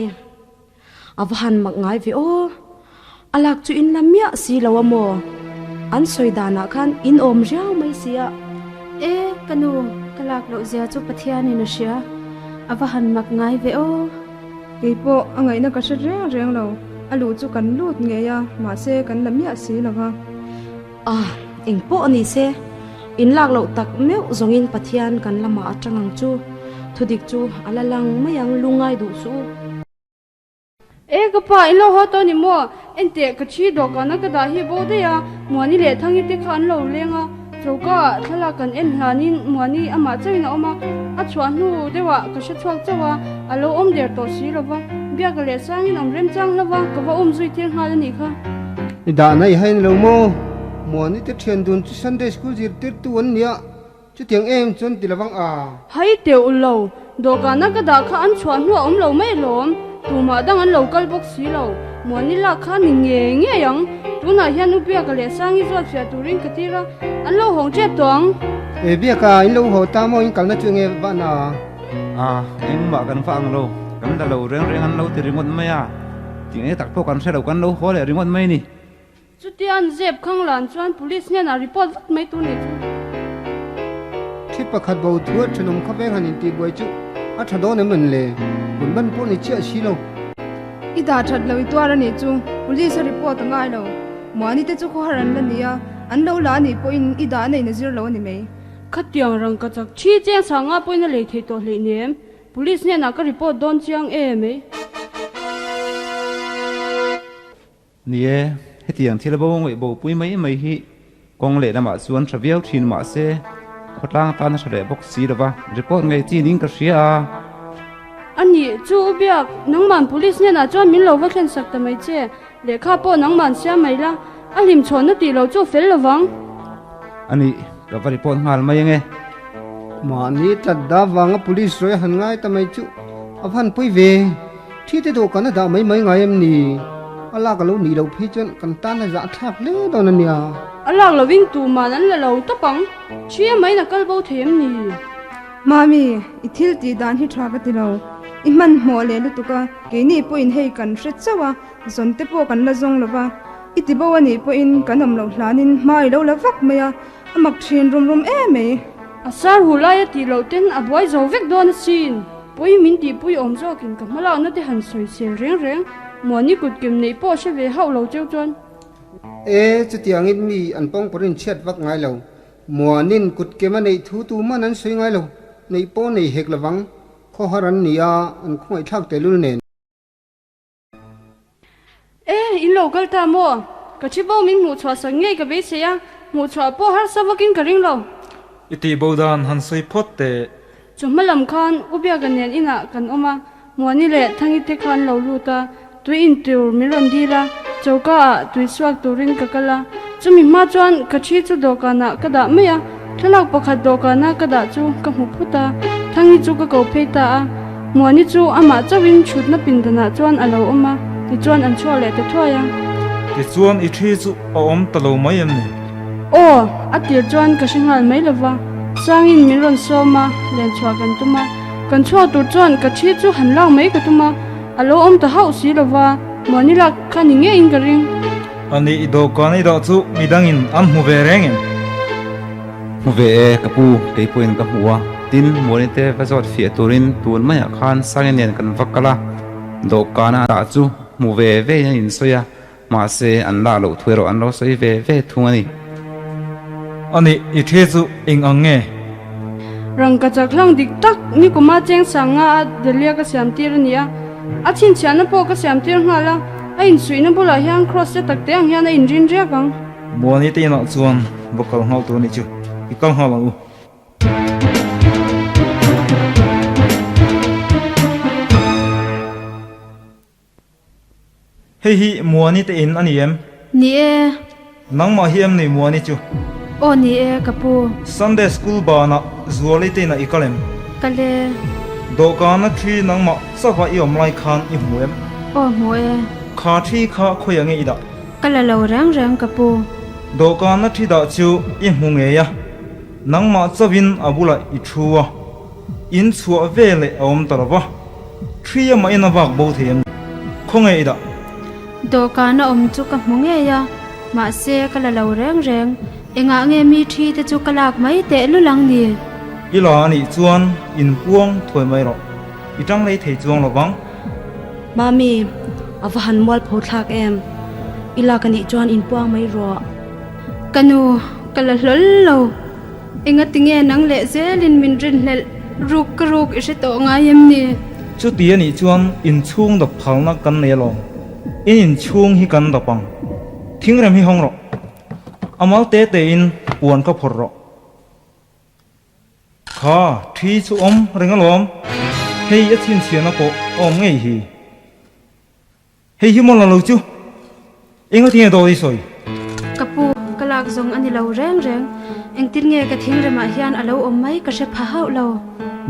[SPEAKER 3] a va han mak ngai ve aw. A lak chu in la miah si lo a maw? An sawi danah khan in awm riau mai sia.
[SPEAKER 4] E, ka nu, ka lak loh zia chu Pathianin a hria. A va han mak ngai ve aw.
[SPEAKER 12] Kei pawh a ngaihna ka hre reng reng lo. A luh chu kan lut ngei a, mahse kan la miah si lo va.
[SPEAKER 3] A, eng pawh a ni se, in lak loh tak meuh zawngin Pathian kan lamah a tang ang chu. Thudik chu a la lang mai ang, lungngai duh suh u.
[SPEAKER 11] E ka pa, in lo haw tawh ni maw? Enteh, ka thi dawhkana ka dah hi bo daih a, Muani leh Thangi te kha an lo leng a, choka ah thlalak kan en hlanin Muani amah chauhin a awm a, a chhuah hnu deuhah ka hre chhuak chauh a, a lo awm der tawh si lo va, Biaka leh Sangin awm remchang hlo va, ka va awm zui tir nghal a nih kha.
[SPEAKER 8] I dahna i hain lo maw? Muani te thian dun chu Sunday school zirtirtu an nia. Chutiang em chuan ti lovang a.
[SPEAKER 11] Hai teuh lo, dawhkana ka dah kha an chhuah hnuah awm lo mai alawm, tumah dang an lo kal bawk si lo, Muani lak kha ni ngei ngei ang, tunah hian U Biaka leh Sangi zawt fiah turin ka tir a, an lo hawng tep tawh ang.
[SPEAKER 8] E Biaka, in lo haw ta maw in kalna chu enge vah na?
[SPEAKER 9] A, engmah kan va ang lo, kan la lo reng reng an lo ti ringawt mai a, tih nge tak pawh kan hre lo, kan lo haw leh ringawt mai ni.
[SPEAKER 11] Chutia an zep khang lan chuan police hnenah report vat mai tur nih chu.
[SPEAKER 8] Thi pakhat bo thu a thenawm kha veng han intihbuai chu a tha dawn em an le? Hun ban pawh ni chiah si lo.
[SPEAKER 12] I dah that lo i tuar a nih chu police a report a ngai lo. Muani te chu khawhar an la ni a, an lo la a nih pawhin i dah a neih na zir lo a ni mai.
[SPEAKER 11] Khatiang rangka chak thi cheng sanga pawhin a lei thei tawh hleinem. Police hnenah ka report dawn chiang em ei.
[SPEAKER 9] Ni e, hetiang thil bo ngaih bo pui mai mai hi kawng leh lamah chuan tha viau thin mah se, khawtlang tan a tha leh bawk si lo va, report ngei chi ning ka hria a.
[SPEAKER 11] A nih, chu u Biak, nangman police hnenah chuan min lo va thlen sak ta mai che, lehkha pawh nangman siam mai la, a hlim chhawnna tih lo chu fel lo vang.
[SPEAKER 9] A nih, ka va report nghal mai ange.
[SPEAKER 8] Mahni tlat da vanga police sawi a han ngai ta mai chu a va han pawi ve. Thi te dawhkan a dah mai mai ngai em ni? A lak a lo nih loh phei chuan kan tan a zah thlak hle dawn a nia.
[SPEAKER 11] A lak lovin tuman an la lo tawp ang. Thi a maiin a kal bo thei em ni?
[SPEAKER 12] Mami, i thil tih dan hi tha ka ti lo. I hmanhmawh leh lutuk a, keini pawhin hei kan hre chauh a, zawn te pawh kan la zawng lo va. I ti bo a nih pawhin kan awm loh hlanin hma i lo la vak mai a, a mak thin rum rum em mai.
[SPEAKER 11] A sar hu lai a tih loh ten a buai zo vek dawn asin. Pui min tihpui awm zawkin ka hmalakna te han sawi sel reng reng, Muani kut kem neih pawh hre ve hauh lo cheu chuan.
[SPEAKER 8] E, chutiangin mi an pawng pawrin chhiat vak ngai lo. Muanin kut kem a neih thu tu man an sawi ngai lo, neih pawh nei hek lovang, khawhar an ni a, an khawngaihthlak tehlul nen.
[SPEAKER 11] E, in lo kal ta maw? Ka thi bo min hmuh chhuah sak ngei ka beisei a, hmuh chhuah pawh harsa vakin ka ring lo.
[SPEAKER 14] I tih bo dan han sawi phawt teh.
[SPEAKER 11] Chu hma lam khan U Biaka nen inah kan awm a, Muani leh Thangi te kha an lo lut a, tui in tur min rawn dil a, choka ah tui suak turin ka kal a, chumi hma chuan ka thi chu dawhkanah ka dah mai a, Thlalak pakhat dawhkana ka dah chu ka hmu phut a, Thangi chu ka ko phei ta a. Muani chu amah chauhin thutna pindanah chuan a lo awm a, tichuan an chhuak leh ta thuai a.
[SPEAKER 14] Tichuan i thi chu a awm ta lo mai em ni?
[SPEAKER 11] Aw, a tir chuan ka hre nghal mai lova, Sangin min rawn sawm a, len chhuah kan tum a. Kan chhuak tur chuan ka thi chu han lak mai ka tum a, a lo awm ta hauh si lova, Muani lak kha ni ngeiin ka ring.
[SPEAKER 14] Ani i dawhkan i dah chu midangin an hmu ve reng em?
[SPEAKER 9] Hmu ve e, ka pu, kei pawhin ka hmu a. Tin, Muani te va zawt fiah turin tun maiah khan Sangi nen kan va kal a, dawhkana dah chu hmu ve ve in an insawi a, mahse an lah loh thu erawh an lo sawi ve ve thung a ni.
[SPEAKER 14] Ani, i thi chu eng ang nge?
[SPEAKER 11] Rangka chak hlang dik tak nikuma cheng sanga a Delia ka siam tir a ni a, a chhinchhiahna pawh ka siam tir nghal a. A insuihna bulah hian cross te tak te ang hian a inrin riak ang.
[SPEAKER 14] Muani te inah chuan va kal nghal tur a nih chu, i kal nghal ang u. Hei hi Muani te in a ni em?
[SPEAKER 4] Ni e.
[SPEAKER 14] Nangmah hi em ni Muani chu?
[SPEAKER 4] Aw ni e ka pu.
[SPEAKER 14] Sunday school banah Zuali te inah i kal em?
[SPEAKER 4] Kal e.
[SPEAKER 14] Dawhkana thi nangmah chauha i awm lai khan i hmu em?
[SPEAKER 4] Aw hmu e.
[SPEAKER 14] Kha thi kha khawiah nge i dah?
[SPEAKER 4] Ka la lo reng reng ka pu.
[SPEAKER 14] Dawhkana thi dah chu i hmu ngei a, nangmah chauhin a bulah i thu a, in chhuah veleh a awm ta lo va. Thri amah in a vak bo thei em? Khawnge i dah?
[SPEAKER 4] Dawhkan a awm chu ka hmu ngei a, mahse ka la lo reng reng. Engah nge mi thi te chu ka lak mai teh lul ang ni?
[SPEAKER 14] I la anih chuan inpuang thuai mai rawh. I tang lei thei chuang lo vang.
[SPEAKER 3] Mami, a va han mualpho thlak em? I lak anih chuan inpuang mai rawh.
[SPEAKER 4] Ka nu, ka la hlawl lo. Engatinge nang leh zelin min rinhlelh ruk ka ruk i hre tawh ngai em ni?
[SPEAKER 14] Chuti anih chuan inchhung dap phalna kan nei alawm. In inchhung hi kan dap ang. Thingrem hi hawng rawh. A mal te tein puan kha phawrh rawh. Kha, thi chu awm reng alawm. Hei a chhinchhiahna pawh a awm ngei hi. Hei hi maw la lo chu? Engatinge dawt i sawi?
[SPEAKER 4] Ka pu, ka lak zawng a ni lo reng reng. Engtin nge ka thingremah hian a lo awm mai ka hre pha hauh lo.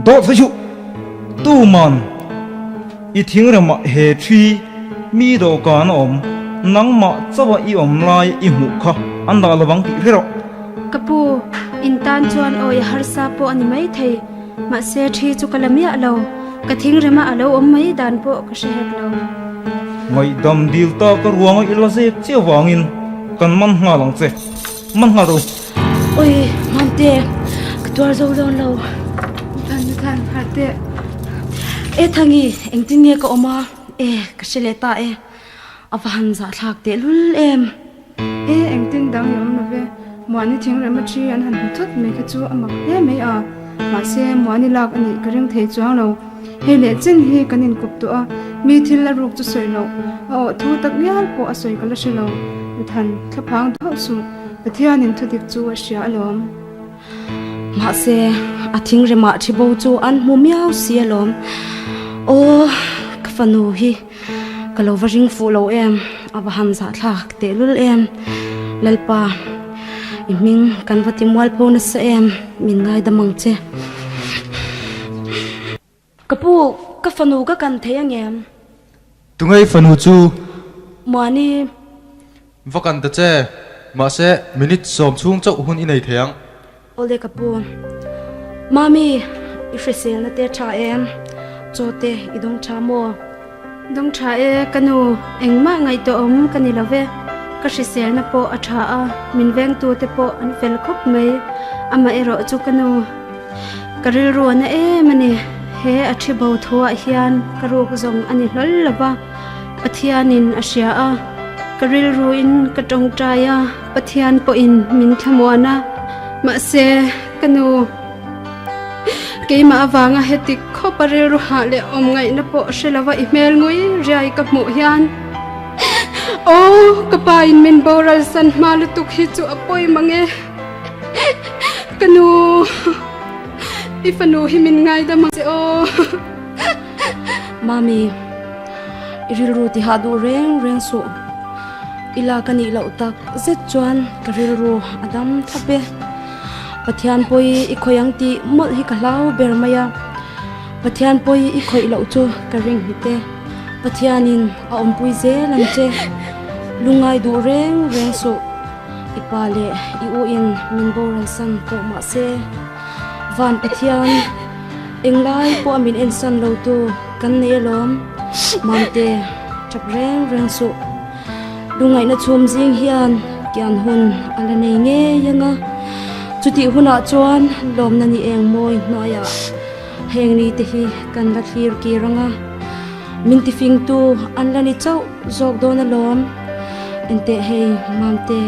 [SPEAKER 14] Dawt sawi chu! Tuman i thingremah he thi mi dawhkan a awm, nangmah chauha i awm lai i hmuh kha an dah lovang tih hre rawh.
[SPEAKER 4] Ka pu, in tan chuan awi a harsa pawh a ni maithei. Mahse thi chu ka la miah lo, ka thingrema a lo awm mai dan pawh ka hre hek lo.
[SPEAKER 14] Ngaihdam dil ta ka ruanga i la zep chiah vangin kan man nghal ang che, man nghal ro.
[SPEAKER 3] Oi, Mamte, ka tuar zo dawn lo.
[SPEAKER 12] Than, Than, harh teh.
[SPEAKER 3] E Thangi, engtin nge ka awm a? E, ka hre leh ta e. A va han zahthlak teh lul em?
[SPEAKER 12] E, engtin dang i awm lo ve. Muani thingrem a thi an han hmu thut mai kha chu a mak hle mai a. Mahse, Muani lak a nih ka ring thei chuang lo. Hei leh chin hi kan inkawp tawh a, mi thil a ruk chu sawi loh, a awh thu tak ngial pawh a sawi ka la hre lo. Nuthan, thlaphang duh hauh suh, Pathianin thudik chu a hria alawm.
[SPEAKER 3] Mahse, a thingremah thi bo chu an hmu miau si alawm. Aw, ka fanu hi. Ka lo va ring fuh lo em, a va han zahthlak tehlul em. Lalpa, i hming kan va ti mualpho nasa em, min ngaidam ang che. Ka pu, ka fanu ka kan thei angem?
[SPEAKER 2] Tunge i fanu chu?
[SPEAKER 3] Muani.
[SPEAKER 2] Va kan ta che, mahse minute sawm chhung chauh hun i nei thei ang.
[SPEAKER 3] Awle ka pu. Mami, i hriselna te tha em? Chaw te i dawng tha maw?
[SPEAKER 4] Dawng tha e ka nu, engmah ngaihtuah awm ka ni lo ve. Ka hriselna pawh a tha a, min vengtu te pawh an fel khawp mai. Amah erawh chu ka nu, ka rilru a na em a ni. He a thi bo thuah hian ka ruk zawng a ni hlawl lo va, Pathianin a hria a, ka rilruin ka tawngtai a. Pathian pawhin min thlamuan a, mahse ka nu keimah avanga heti khawp a rilru hah leh awm ngaihna pawh hre lova i hmel ngui riai ka hmuh hian Aw ka pa in min boral san hma lutuk hi chu a pawi mang e ka nu i fanu hi min ngaidam ang che aw.
[SPEAKER 3] Mami, i rilru ti hah duh reng reng suh. I lak a nih loh tak zet chuan ka rilru a dam thlap e. Pathian pawi i khawih ang tih mawlh hi ka hlau ber mai a. Pathian pawi i khawih loh chu ka ring hit e. Pathianin a awmpui zel ang che. Lungngai duh reng reng suh. I pa leh i u in min boral san tawh mah se. Van Pathian, englai pawh a min ensan lo tu kan nei alawm. Mamte, tap reng reng suh. Lungngaihna chhum zing hian kian hun a la nei ngei ang a. Chutih hunah chuan lawmna ni eng mawi hnuaiah heng ni te hi kan la thlir kir ang a. Min tifingtu an la ni chauh zawk dawn alawm. Enteh hei Mamte,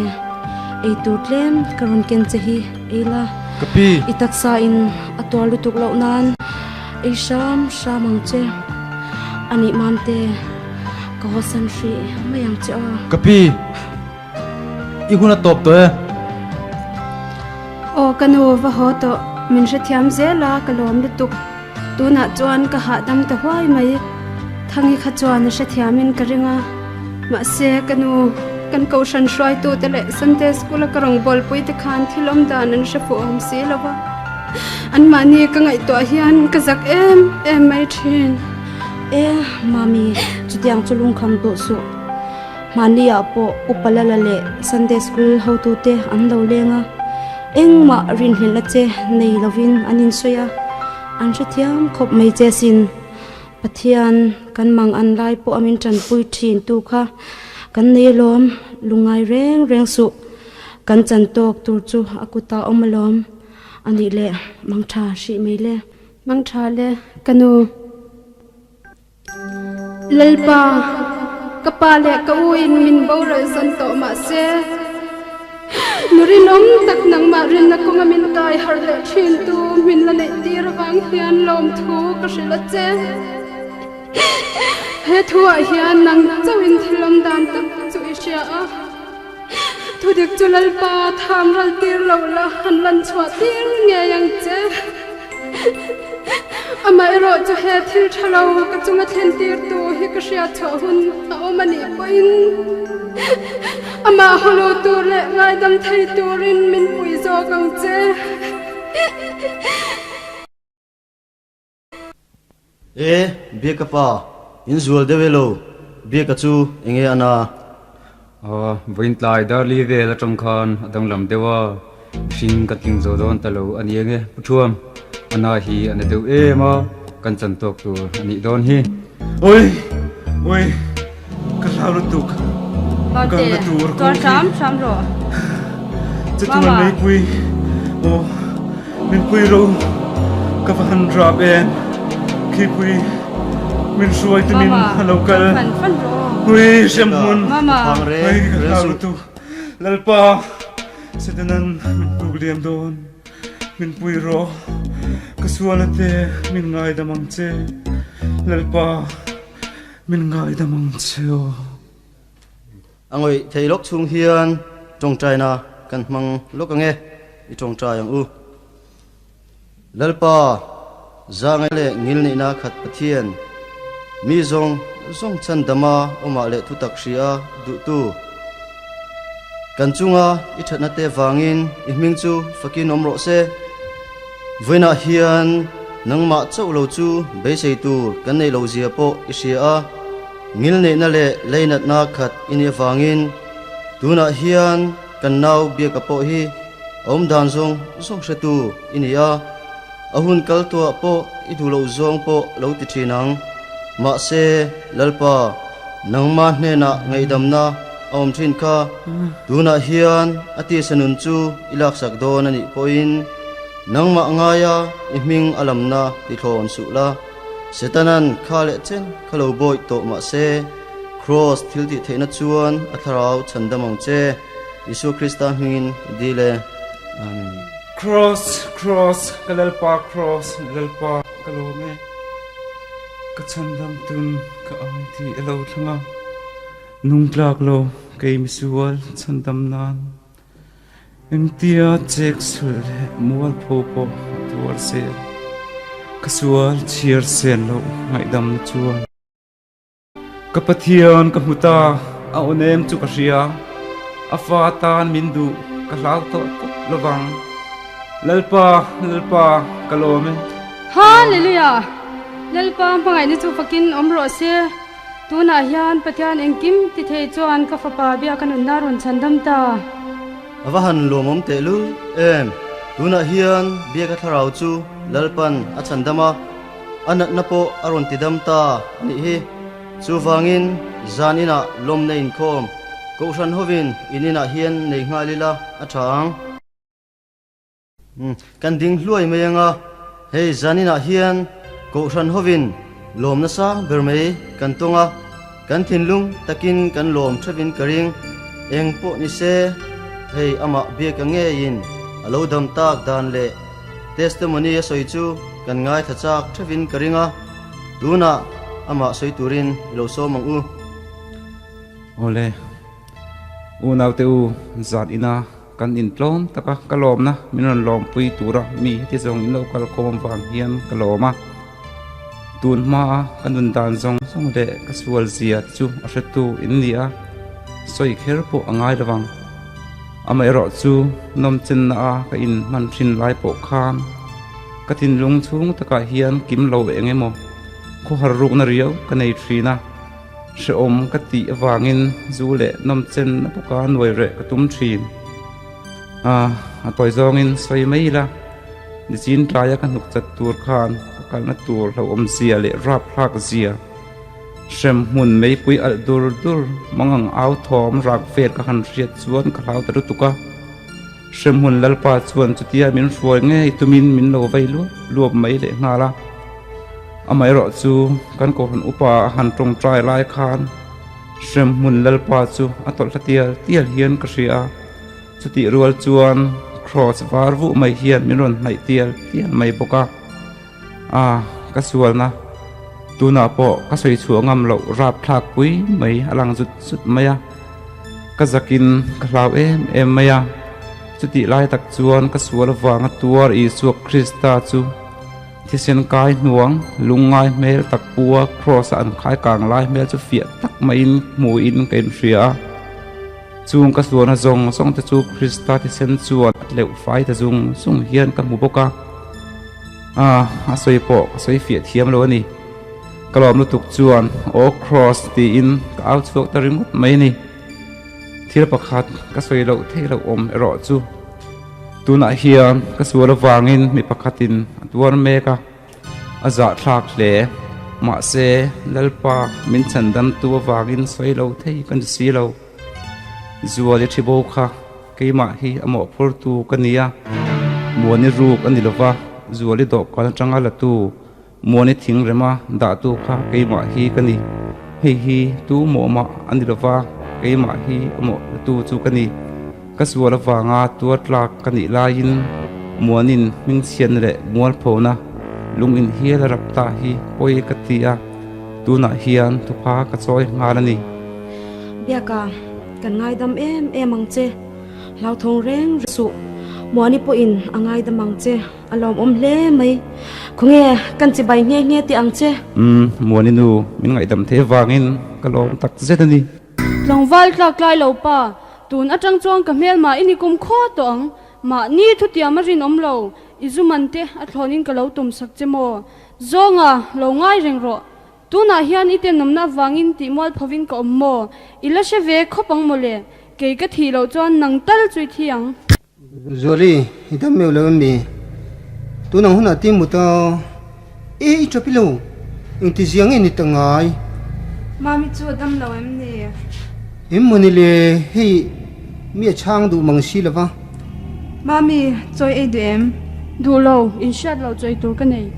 [SPEAKER 3] eitur tlem ka rawn ken che hi. Ei la.
[SPEAKER 2] Ka pi.
[SPEAKER 3] I taksa in a tuar lutuk loh nan ei hram hram ang che. A nih Mamte, ka hawsan hrih mai ang che aw.
[SPEAKER 2] Ka pi, i hun a tawp tawh e.
[SPEAKER 4] Aw ka nu va haw tawh, min hrethiam zel a ka lawm lutuk. Tunah chuan ka hahdam ta huai mai. Thangi kha chuan a hrethiamin ka ring a. Mahse, ka nu, kan kohhran hruaitute leh Sunday School-a ka rawngbawlpui te khan thil awm dan an hre fuh awm si lo va. Anmahni ka ngaihtuah hian ka zak em em mai thin.
[SPEAKER 3] E, Mami, chutiang chu lungkham duh suh. Hmaniah pawh Upa Lala leh Sunday School hotute an lo leng a. Engmah rinhlelhna che nei lovin an insawi a, an hrethiam khawp mai che sin. Pathian kan mang an lai pawh a min tanpui thin tu kha kan nei alawm, lungngai reng reng suh. Kan chan tawk tur chu a kutah awm alawm. A nih leh mangtha hrih mai le.
[SPEAKER 4] Mangtha le ka nu. Lalpa, ka pa leh ka u in min boral san tawh mah se, nu rinawm tak nangmah rinna kawnga min kai harh leh thin tu min la neih tir avang hian lawmthu ka hrilh a che. He thu ah hian nang chauh in thil awm dan tak chu i hria a, thudik chu Lalpa tham ral tir loh la han lan chhuah tir ngei ang che. Amaherawh chu he thil tha lo ka chunga thlen tirtu hi ka hriat chhuah hun a awm a nih pawhin amah hawlo tur leh ngaidam thei turin min pui zawk ang che.
[SPEAKER 10] E, Biaka pa, in zual deuh e lo, Biaka chu enge a na?
[SPEAKER 5] Aw, vawiin tlai darli vel atang khan a danglam deuh a, mihring ka tling zo dawn ta lo a ni enge Pu Thuam, a na hi a na deuh em a, kan chan tawk tur a nih dawn hi.
[SPEAKER 15] Oi! Oi! Ka hlau lutuk. Ka na tur
[SPEAKER 13] kawng hi. Hram hram rawh.
[SPEAKER 15] Chatuan meipui aw min pui ro ka va han rap em khipui min hruai tumin a lo kal hui hremhmun hui ka hlau lutuk Lalpa Setanan min hnuk liam dawn min pui rawh ka sual a te min ngaidam ang che Lalpa min ngaidam ang che aw.
[SPEAKER 10] A ngawih thei lawk chhung hian tawngtaina kan hmang lawk ang e, i tawngtai ang u. Lalpa, zangai leh ngilneihna khat Pathian, mi zawng zawng chhandama awmah leh thutak hria duhtu, kan chunga i thatna te vangin i hming chu fakin awm rawh se. Vawiinah hian nangmah chauh lo chu beisei tur kan neih loh zia pawh i hria a. Ngilneihna leh leinatna khat i nih avangin tunah hian kan nau biaka pawh hi a awm dan zawng zawng hretu i ni a, a hun kal tuah pawh i duh loh zawng pawh lo ti thin ang. Mahse, Lalpa, nangmah hnenah ngaihdamna a awm thin kha tunah hian a tisa nun chu i laksak dawn a nih pawhin nangmah ngaia i hming a lamna ti thlawn suh la. Setanan kha leh chen kha lo bawih tawh mah se, Kraws thil tih theihna chuan a thlarau chhandam ang che, Isua Krista hmingin ka dil e. Amen.
[SPEAKER 15] Kraws, Kraws, ka Lalpa Kraws, Lalpa ka lawm e, ka chhandam tun ka ai tih a lo thleng a, nung tlak lo kei misual chhandam nan. Engtia chek sulh leh mualpho pawh a tuar zel. Ka sual chhiar sen loh ngaihdamna chuan. Ka Pathian ka hmu ta, a aw nem chu ka hria. A fa tan min duh ka hlau tawh tawp lovang. Lalpa, Lalpa, ka lawm e.
[SPEAKER 13] Hallelujah! Lalpa hmangaihna chu fakin awm rawh se. Tunah hian Pathian engkim ti thei chuan ka fapa biak a nunna rawn chhan dam ta.
[SPEAKER 10] A va han lawmawm tehlul em! Tunah hian biaka thlarau chu Lalpan a chhan dam a, a natna pawh a rawn ti dam ta a nih hi. Chuvangin zan inah lawmna inkhawm Kohhran hovin in inah hian nei nghal ila a tha ang. Kan ding hluai mai anga, hei zaninah hian Kohhran hovin lawm nasa ber mai kan tawng a, kan thinlung takin kan lawm theuhin ka ring. Eng pawh ni se, hei amah biaka ngeiin a lo dam tak dan leh testimony a sawi chu kan ngaithla chak theuhin ka ring a, tunah amah sawi turin i lo sawm ang u.
[SPEAKER 9] Awle, unaute u, zan ina Kan intlawm taka ka lawmna min rawn lawmpui tura mi heti zawng in lo kal khawm vang hian ka lawm a. Tun hmaa ka nun dan zawng zawng leh ka sual zia te chu a hretu in ni a, sawi kher pawh a ngai lovang. Amaherawh chu nawmchenna a ka in hman thin lai pawh khan ka thinlung chhung takah hian kim lo eng emaw khawhar rukna riau ka nei thin a. Hrehawm ka tih avangin zu leh nawmchen a bawka nuai reh ka tum thin. A, a tawi zawngin sawi mai ila, nichin tlaia ka hnuk chat tur khan ka kalna tur hlauhawm zia leh rapthlak zia, hremhmun meipui alh dur dur mangang au thawm rak vel ka han hriat chuan ka hlau ta lutuk a. Hremhmun Lalpa chuan chutia min hruai ngei tumin min lo vei luap luap mai leh nghal a. Amaherawh chu kan Kohhran upa a han tawngtai lai khan Hremhmun Lalpa chu a tawlh hla tial tial hian ka hria a. Chutih rual chuan Kraws var vuh mai hian min rawn hnaih tial tial mai bawk a. A, ka sualna tunah pawh ka sawi chhuah ngam loh rapthlak pui mai a lang zut zut mai a. Ka zakin ka hlau em em mai a. Chutih lai tak chuan ka sual avanga tuar Isua Krista chu thisen kai hnuang lungngai hmel tak pua Kraws-a an khai kang lai hmel chu fiah tak maiin hmuhin ka inhria a. Chung ka sualna zawng zawng te chu Krista thisen chuan a tleuh fai ta zung zung hian ka hmu bawk a. Ah, a sawi pawh ka sawi fiah thiam lo a ni. Ka lawm lutuk chuan Aw Kraws tiin ka au chhuak ta ringawt mai a ni. Thil pakhat ka sawi loh theih loh awm erawh chu tunah hian ka sual avangin mi pakhatin a tuar mek a. A zahthlak hle. Mahse, Lalpa min chhandamtu avangin sawi lo thei ka ni si lo. Zuali thi bo kha keimah hi a mawhphurtu ka ni a, Muani ruk a ni lo va, Zuali dawhkan atanga latu Muani thing rema dahtu kha keimah hi ka ni. Hei hi tu mawhmah a ni lo va, keimah hi a mawh latu chu ka ni. Ka sual avanga tuar tlak ka nih laiin Muanin hmingchhiatna leh mualphona lung inhial a rap ta hi pawi ka ti a, tunah hian thupha ka chawi nghal a ni.
[SPEAKER 3] Biaka, kan ngaidam em em ang che. Hlauthawng reng reng suh. Muani pawhin a ngaidam ang che. A lawmawm hle mai. Khawnge kan chibai nghe nghe tih ang che.
[SPEAKER 9] Umm, Muani nu, min ngaihdam thei avangin ka lawm tak zet a ni.
[SPEAKER 11] Tlangval tlak tlai lo pa, Tun atang chuan ka hmelma i ni kum khaw tawh ang. Mahni thutiam a rinawm lo, i zu man te a thlawnin ka lo tum sak che maw? Zawnga, lo ngai reng rawh. Tunah hian i tenawmna avangin tih mual phovin ka awm maw? I la hre ve khawp ang mawle. Kei ka thih loh chuan nang tal chu i thi ang.
[SPEAKER 8] Zuali, i dam meuh lo em ni? Tunang hunah ti mut a, e i ṭap i lo, engti zia nge ni ta ngai?
[SPEAKER 12] Mami chu a dam lo em ni?
[SPEAKER 8] Em maw ni le, hei mi a chhang duh mang si lo va.
[SPEAKER 12] Mami, chawi ei duh em?
[SPEAKER 11] Duh lo, in hriat loh chawi tur ka nei.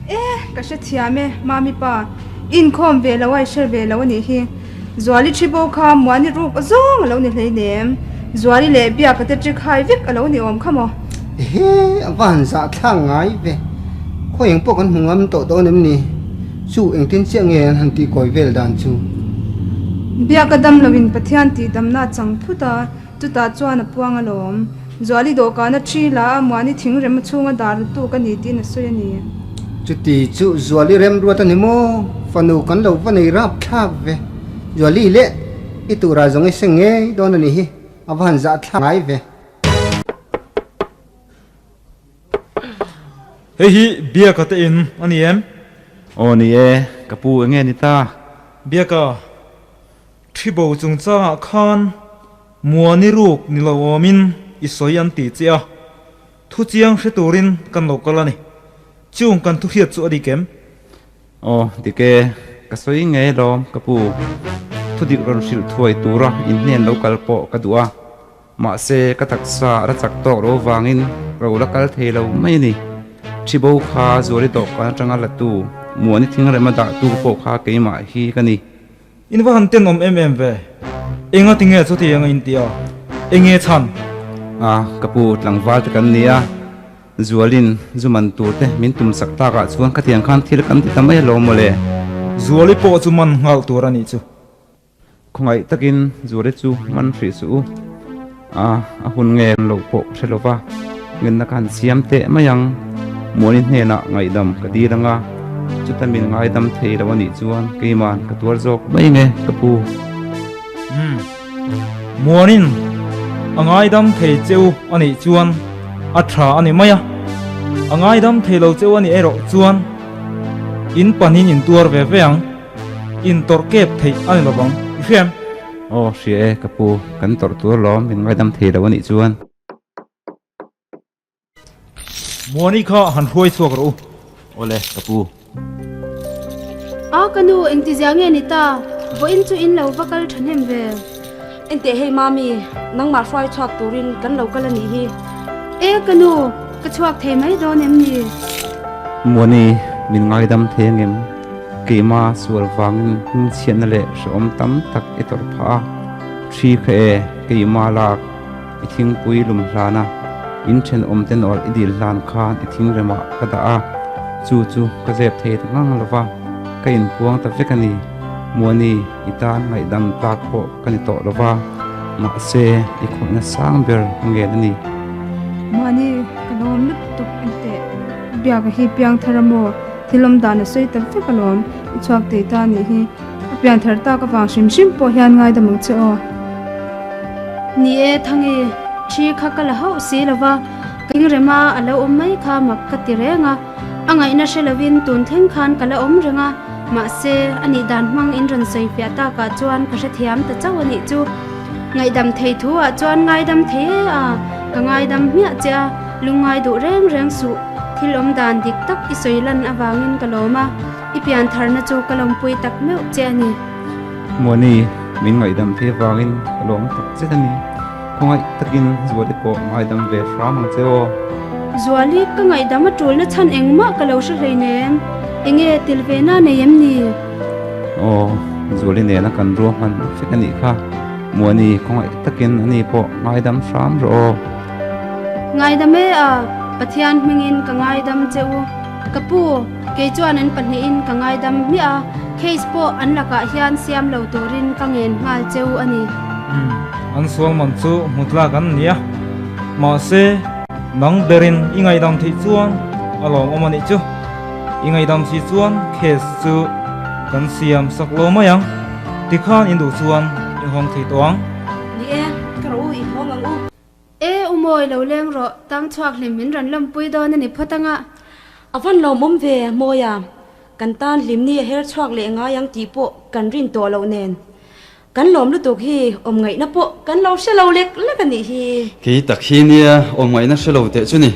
[SPEAKER 12] E, ka hrethiam e, Mami pa, i inkhawm ve lo a, i hre ve lo a nih hi. Zuali thi bo kha Muani ruk zawng a lo ni hleinem. Zuali leh Biaka te trick hai vek a lo ni awm kha maw?
[SPEAKER 8] Ehe, a va han zah thlak ngai ve. Khawi eng pawh kan hmu ngam tawh dawn em ni? Chu engtin chiah nge an han tih kawi vel dan chu?
[SPEAKER 12] Biaka dam loin Pathian tih damna a chang phut a, chutah chuan a puang alawm. Zuali dawhkana thi la a Muani thingrem a chhunga dar lutuk a ni tiin a sawi a ni.
[SPEAKER 8] Chuti chu Zuali remruat a ni maw? Fanu kan lo va nei rap thlak ve. Zuali leh i turah zawng i seng ngei dawn a nih hi, a va han zah thlak ngai ve.
[SPEAKER 14] Hei hi Biaka te in a ni em?
[SPEAKER 9] Aw ni e, ka pu enge ni ta?
[SPEAKER 14] Biaka, thi bo chungchangah khan Muani ruk ni lo awmin i sawi an ti che a, thu chiang hre turin kan lo kal a ni. Chung kan thu hriat chu a dik em?
[SPEAKER 9] Aw, dik e, ka sawi ngei alawm ka pu. Thu dik rawn hrilh thuai tura inhnen lo kal pawh ka duh a, mahse ka taksa a la chak tawk lo avangin ro la kal thei lo mai a ni. Thibo kha Zuali dawhkan atanga latu, Muani thingrema dahtu pawh kha keimah hi ka ni.
[SPEAKER 14] In va han tenawm em em ve. Enga tinge chuti anga in ti a? Enge chhan?
[SPEAKER 9] A, ka pu tlangval te kan nia. Zualin zu man tur te min tum sak takah chuan khatiang khan thil kan ti ta mai alawm mawle.
[SPEAKER 14] Zuali pawh chu man nghal tur a nih chu.
[SPEAKER 9] Khawngaih takin Zuali chu man hrih suh u. A, a hun nge lo pawh hre lo va, ngenna ka han siam teh mai ang. Muani hnenah ngaihdam ka dil ang a, chuta min ngaidam thei lo a nih chuan keiman ka tuar zawk mai nge ka pu.
[SPEAKER 14] Umm, Muanin a ngaidam thei cheu a nih chuan a tha a ni mai a, a ngaidam thei lo cheu a nih erawh chuan in panin in tuar ve ve ang. Intawrh kep theih a ni lovang, i hria em?
[SPEAKER 9] Aw, hria e, ka pu, kan tawrh tur lawm, min ngaidam thei lo a nih chuan.
[SPEAKER 14] Muani kha han hruai chhuak rawh u.
[SPEAKER 9] Awle, ka pu.
[SPEAKER 4] A, ka nu, engtizia nge ni ta? Vawiin chu in lo va kal thahnem ve.
[SPEAKER 3] Enteh hei Mami, nangmah hruai chhuak turin kan lo kal a nih hi.
[SPEAKER 4] E, ka nu, ka chhuak thei mai dawn em ni?
[SPEAKER 9] Muani, min ngaidam thei angem? Keima sual vangin hmingchhiatna leh hrehawm tam tak i tawrh phah a, thi kha e, keima lak i thingpui lum hlan a, in thenawm te nawlh i dil hlan khan i thingremah ka dah a, chu chu ka zep thei ta ngang lo va, ka inpuang ta vek a ni. Muani, i tan ngaihdam tlak pawh ka ni tawh lo va, mahse i khawihna sang ber ka ngen a ni.
[SPEAKER 12] Muani, ka lawm lutuk enteh, biaka hi piangthar a maw? Thil awm dan a sawi ta vek alawm, i chhuak thei ta a nih hi. A pian thar tak avang hrim hrim pawh hian ngaidam ang che aw.
[SPEAKER 4] Ni e Thangi, thi kha ka la hauh si lo va, ka ingrema a lo awm mai kha mak ka ti reng a, a ngaihna hre lovin tun thleng khan ka la awm reng a, mahse a nih dan hmang in rawn sawi fiah takah chuan ka hrethiam ta chauh a nih chu. Ngaihdam thei thu ah chuan ngaidam thei e a, ka ngaidam hmiah che a, lungngai duh reng reng suh. Thil awm dan dik tak i sawi lan avangin ka lawm a, i pian tharna chu ka lawmpui tak meuh che a ni.
[SPEAKER 9] Muani, min ngaihdam thei avangin ka lawm tak zet a ni. Khawngaih takin Zuali pawh ngaidam ve hram ang che aw.
[SPEAKER 4] Zuali, ka ngaihdam a tulna chhan engmah ka lo hre hleinem. Enge tel ve na nei em ni?
[SPEAKER 9] Aw, Zuali nena kan ruahman vek a nih kha. Muani, khawngaih takin ani pawh ngaidam hram rawh aw.
[SPEAKER 4] Ngaidam e a, Pathian hmingin ka ngaidam che u. Ka pu, kei chuan an pahnihin ka ngaidam hmiah a, case pawh an lakah hian siam lo turin ka ngen nghal che u a ni.
[SPEAKER 14] Umm, an sual man chu hmu tlak an ni a, mahse, nang berin i ngaidam theih chuan a lawmawm a nih chu. I ngaidam si chuan case chu kan siam sak lo mai ang, tikhan in duh chuan i hawng thei tawh ang.
[SPEAKER 3] Ni e, ka rawh u, i hawng ang u.
[SPEAKER 4] E u Mawi lo leng rawh, tang chhuak hlim min rawn lawmpui dawn a ni phawt anga.
[SPEAKER 3] A van lawmawm ve Mawia, kan tan hlimni a her chhuak leh ngai ang tih pawh kan rin tawh loh nen. Kan lawm lutuk hi awm ngaihna pawh kan lo hre lo lek lek a nih hi.
[SPEAKER 1] Kei tak hi nia awm ngaihna hre lo teh chu ni.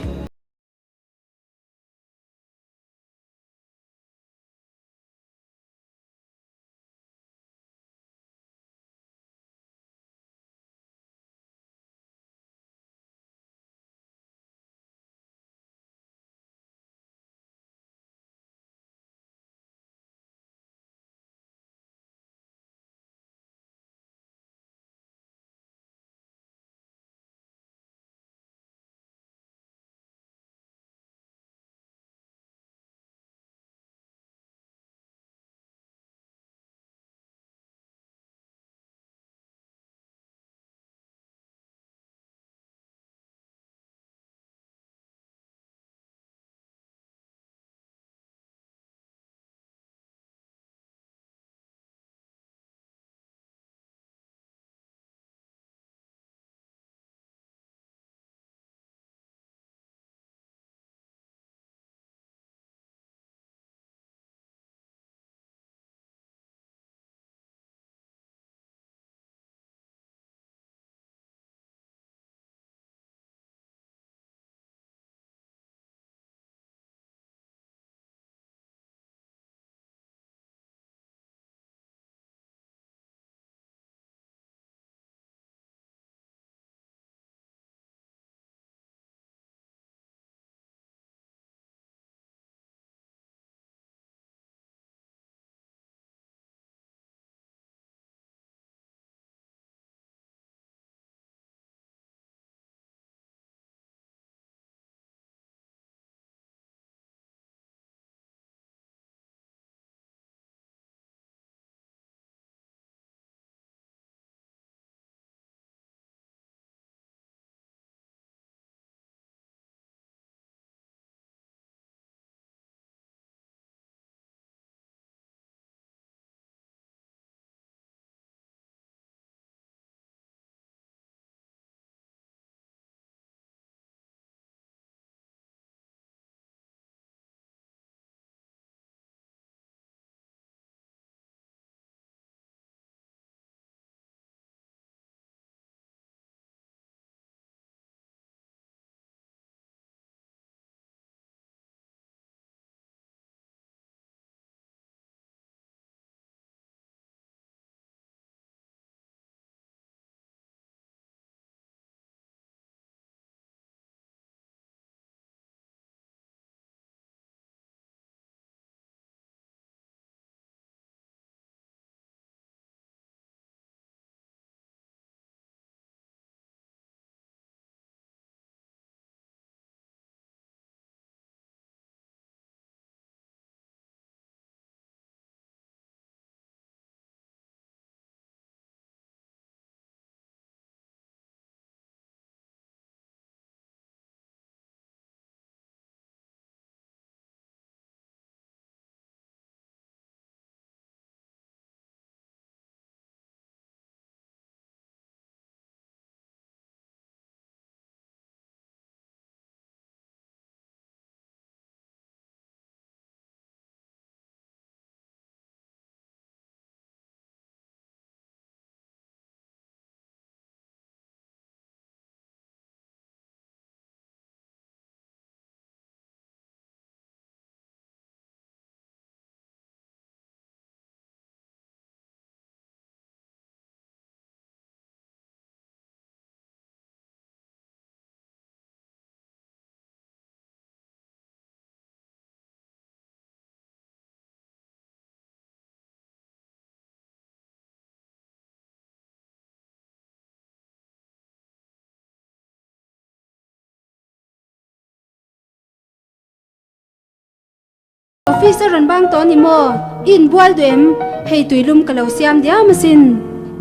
[SPEAKER 4] Office a rawn bang tawh a ni maw? I inbual duh em? Hei tuilum ka lo siam diam asin.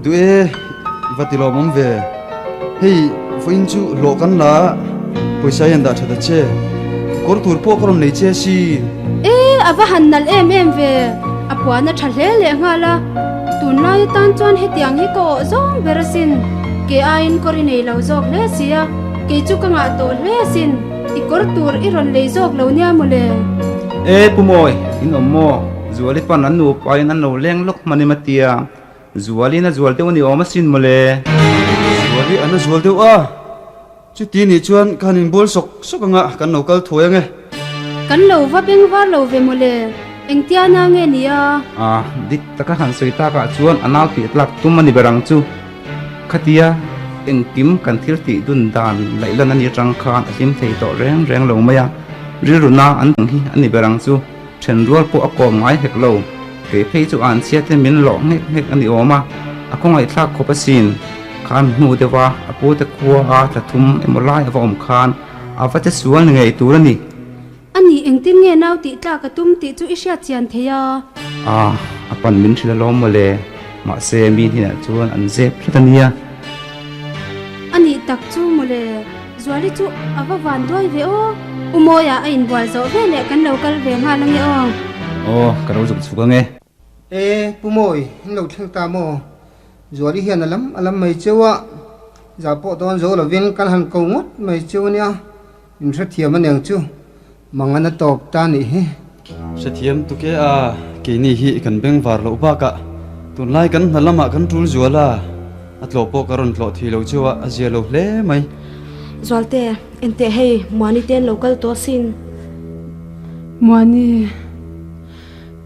[SPEAKER 1] Duh e, i va ti lawmawm ve. Hei, vawiin chu hlawh kan la a, pawisa hian dah that a che. Kawr tur pawh ka rawn nei che si.
[SPEAKER 4] E, a va han nalh em em ve. A puan a tha hle leh nghal a. Tunlai atan chuan hetiang hi ka awh zawng ber asin. Ke aiin kawr i nei lo zawk hle si a, kei chu ka ngah tawh hle asin. I kawr tur i rawn lei zawk lo nia mawle.
[SPEAKER 9] E Pu Mawi, in awm maw? Zuali pan an nupa in an lo leng lawk hman em a tia. Zuali in a zual deuh a ni awm asin mawle.
[SPEAKER 1] Zuali an a zual deuh a, chuti nih chuan ka han inbual sawk sawk anga kan lo kal thuai ange.
[SPEAKER 4] Kan lo va beng var lo ve mawle, engtia na nge nia?
[SPEAKER 9] A, dik taka han sawi takah chuan a nau tih tlak tum a ni ber ang chu. Khatia engkim kan thil tih dun dan laihlan a ni atang khan a hlim thei tawh reng reng lo mai a, rilru na an dang hi a ni ber ang chu, then rual pawh a kawm ngai hek lo. Kei phei chu an chhia te min lawh nghek nghek a ni awm a, a kawngaihthlak khawp asin. Khan hnu deuh a, a pu te khua a tla thum emaw lai a va awm khan a va che sual ni ngei tur a ni.
[SPEAKER 4] A nih engtin nge nau tih tlak a tum tih chu i hriat chian thei a.
[SPEAKER 9] A, a pan min hrilh alawm mawle. Mahse mi hnenah chuan an zep tlat a nia.
[SPEAKER 4] A nih tak chu mawle. Zuali chu a va van duai ve aw. U Mawia a inbual zawh veleh kan lo kal ve nghal ange aw.
[SPEAKER 9] Aw, ka lo zuk chhuk ange.
[SPEAKER 8] E, Pu Mawi, in lo thleng ta maw? Zuali hian a lam a lam mai cheu a, zah pawh dawn zo lovin kan han ko ngawt mai cheu a nia. In hrethiam a niang chu, mang an a tawp ta nih hi.
[SPEAKER 1] Hrethiam tuk e a, keini hi kan beng var loh bakah tunlai kan hna lamah kan tul zual a, a tlawh pawh ka rawn tlawh thei lo chu a, a zia lo hle mai.
[SPEAKER 3] Zualte, enteh hei, Muani te an lo kal tawh asin.
[SPEAKER 16] Muani,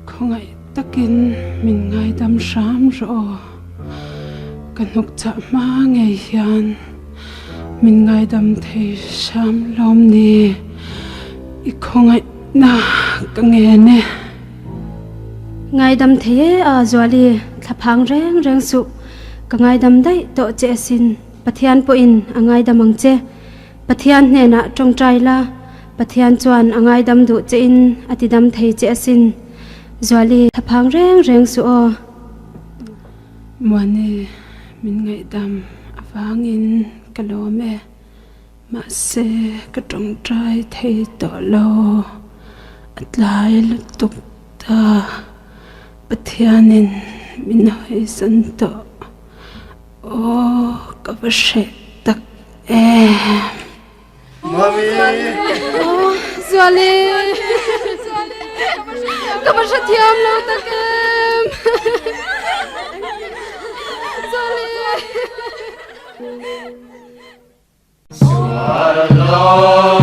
[SPEAKER 16] khawngaih takin min ngaidam hram rawh aw. Ka hnuk chah hma ngei hian min ngaidam thei hram lawm ni? I khawngaihna ka ngen e.
[SPEAKER 4] Ngaidam thei e a Zuali, thlaphang reng reng suh. Ka ngaidam daih tawh che asin. Pathian pawhin a ngaidam ang che. Pathian hnenah tawngtai la, Pathian chuan a ngaidam duh chein a tidam thei che asin. Zuali, thlaphang reng reng suh aw.
[SPEAKER 16] Muani, min ngaihdam avangin ka lawm e. Mahse, ka tawngtai thei tawh lo. A tlai lutuk ta. Pathianin min hawisan tawh. Aw, ka va hreh tak em.
[SPEAKER 1] Mami!
[SPEAKER 4] Aw, Zuali! Ka va hrethiam lo tak em! Zuali!
[SPEAKER 17] Sual lo.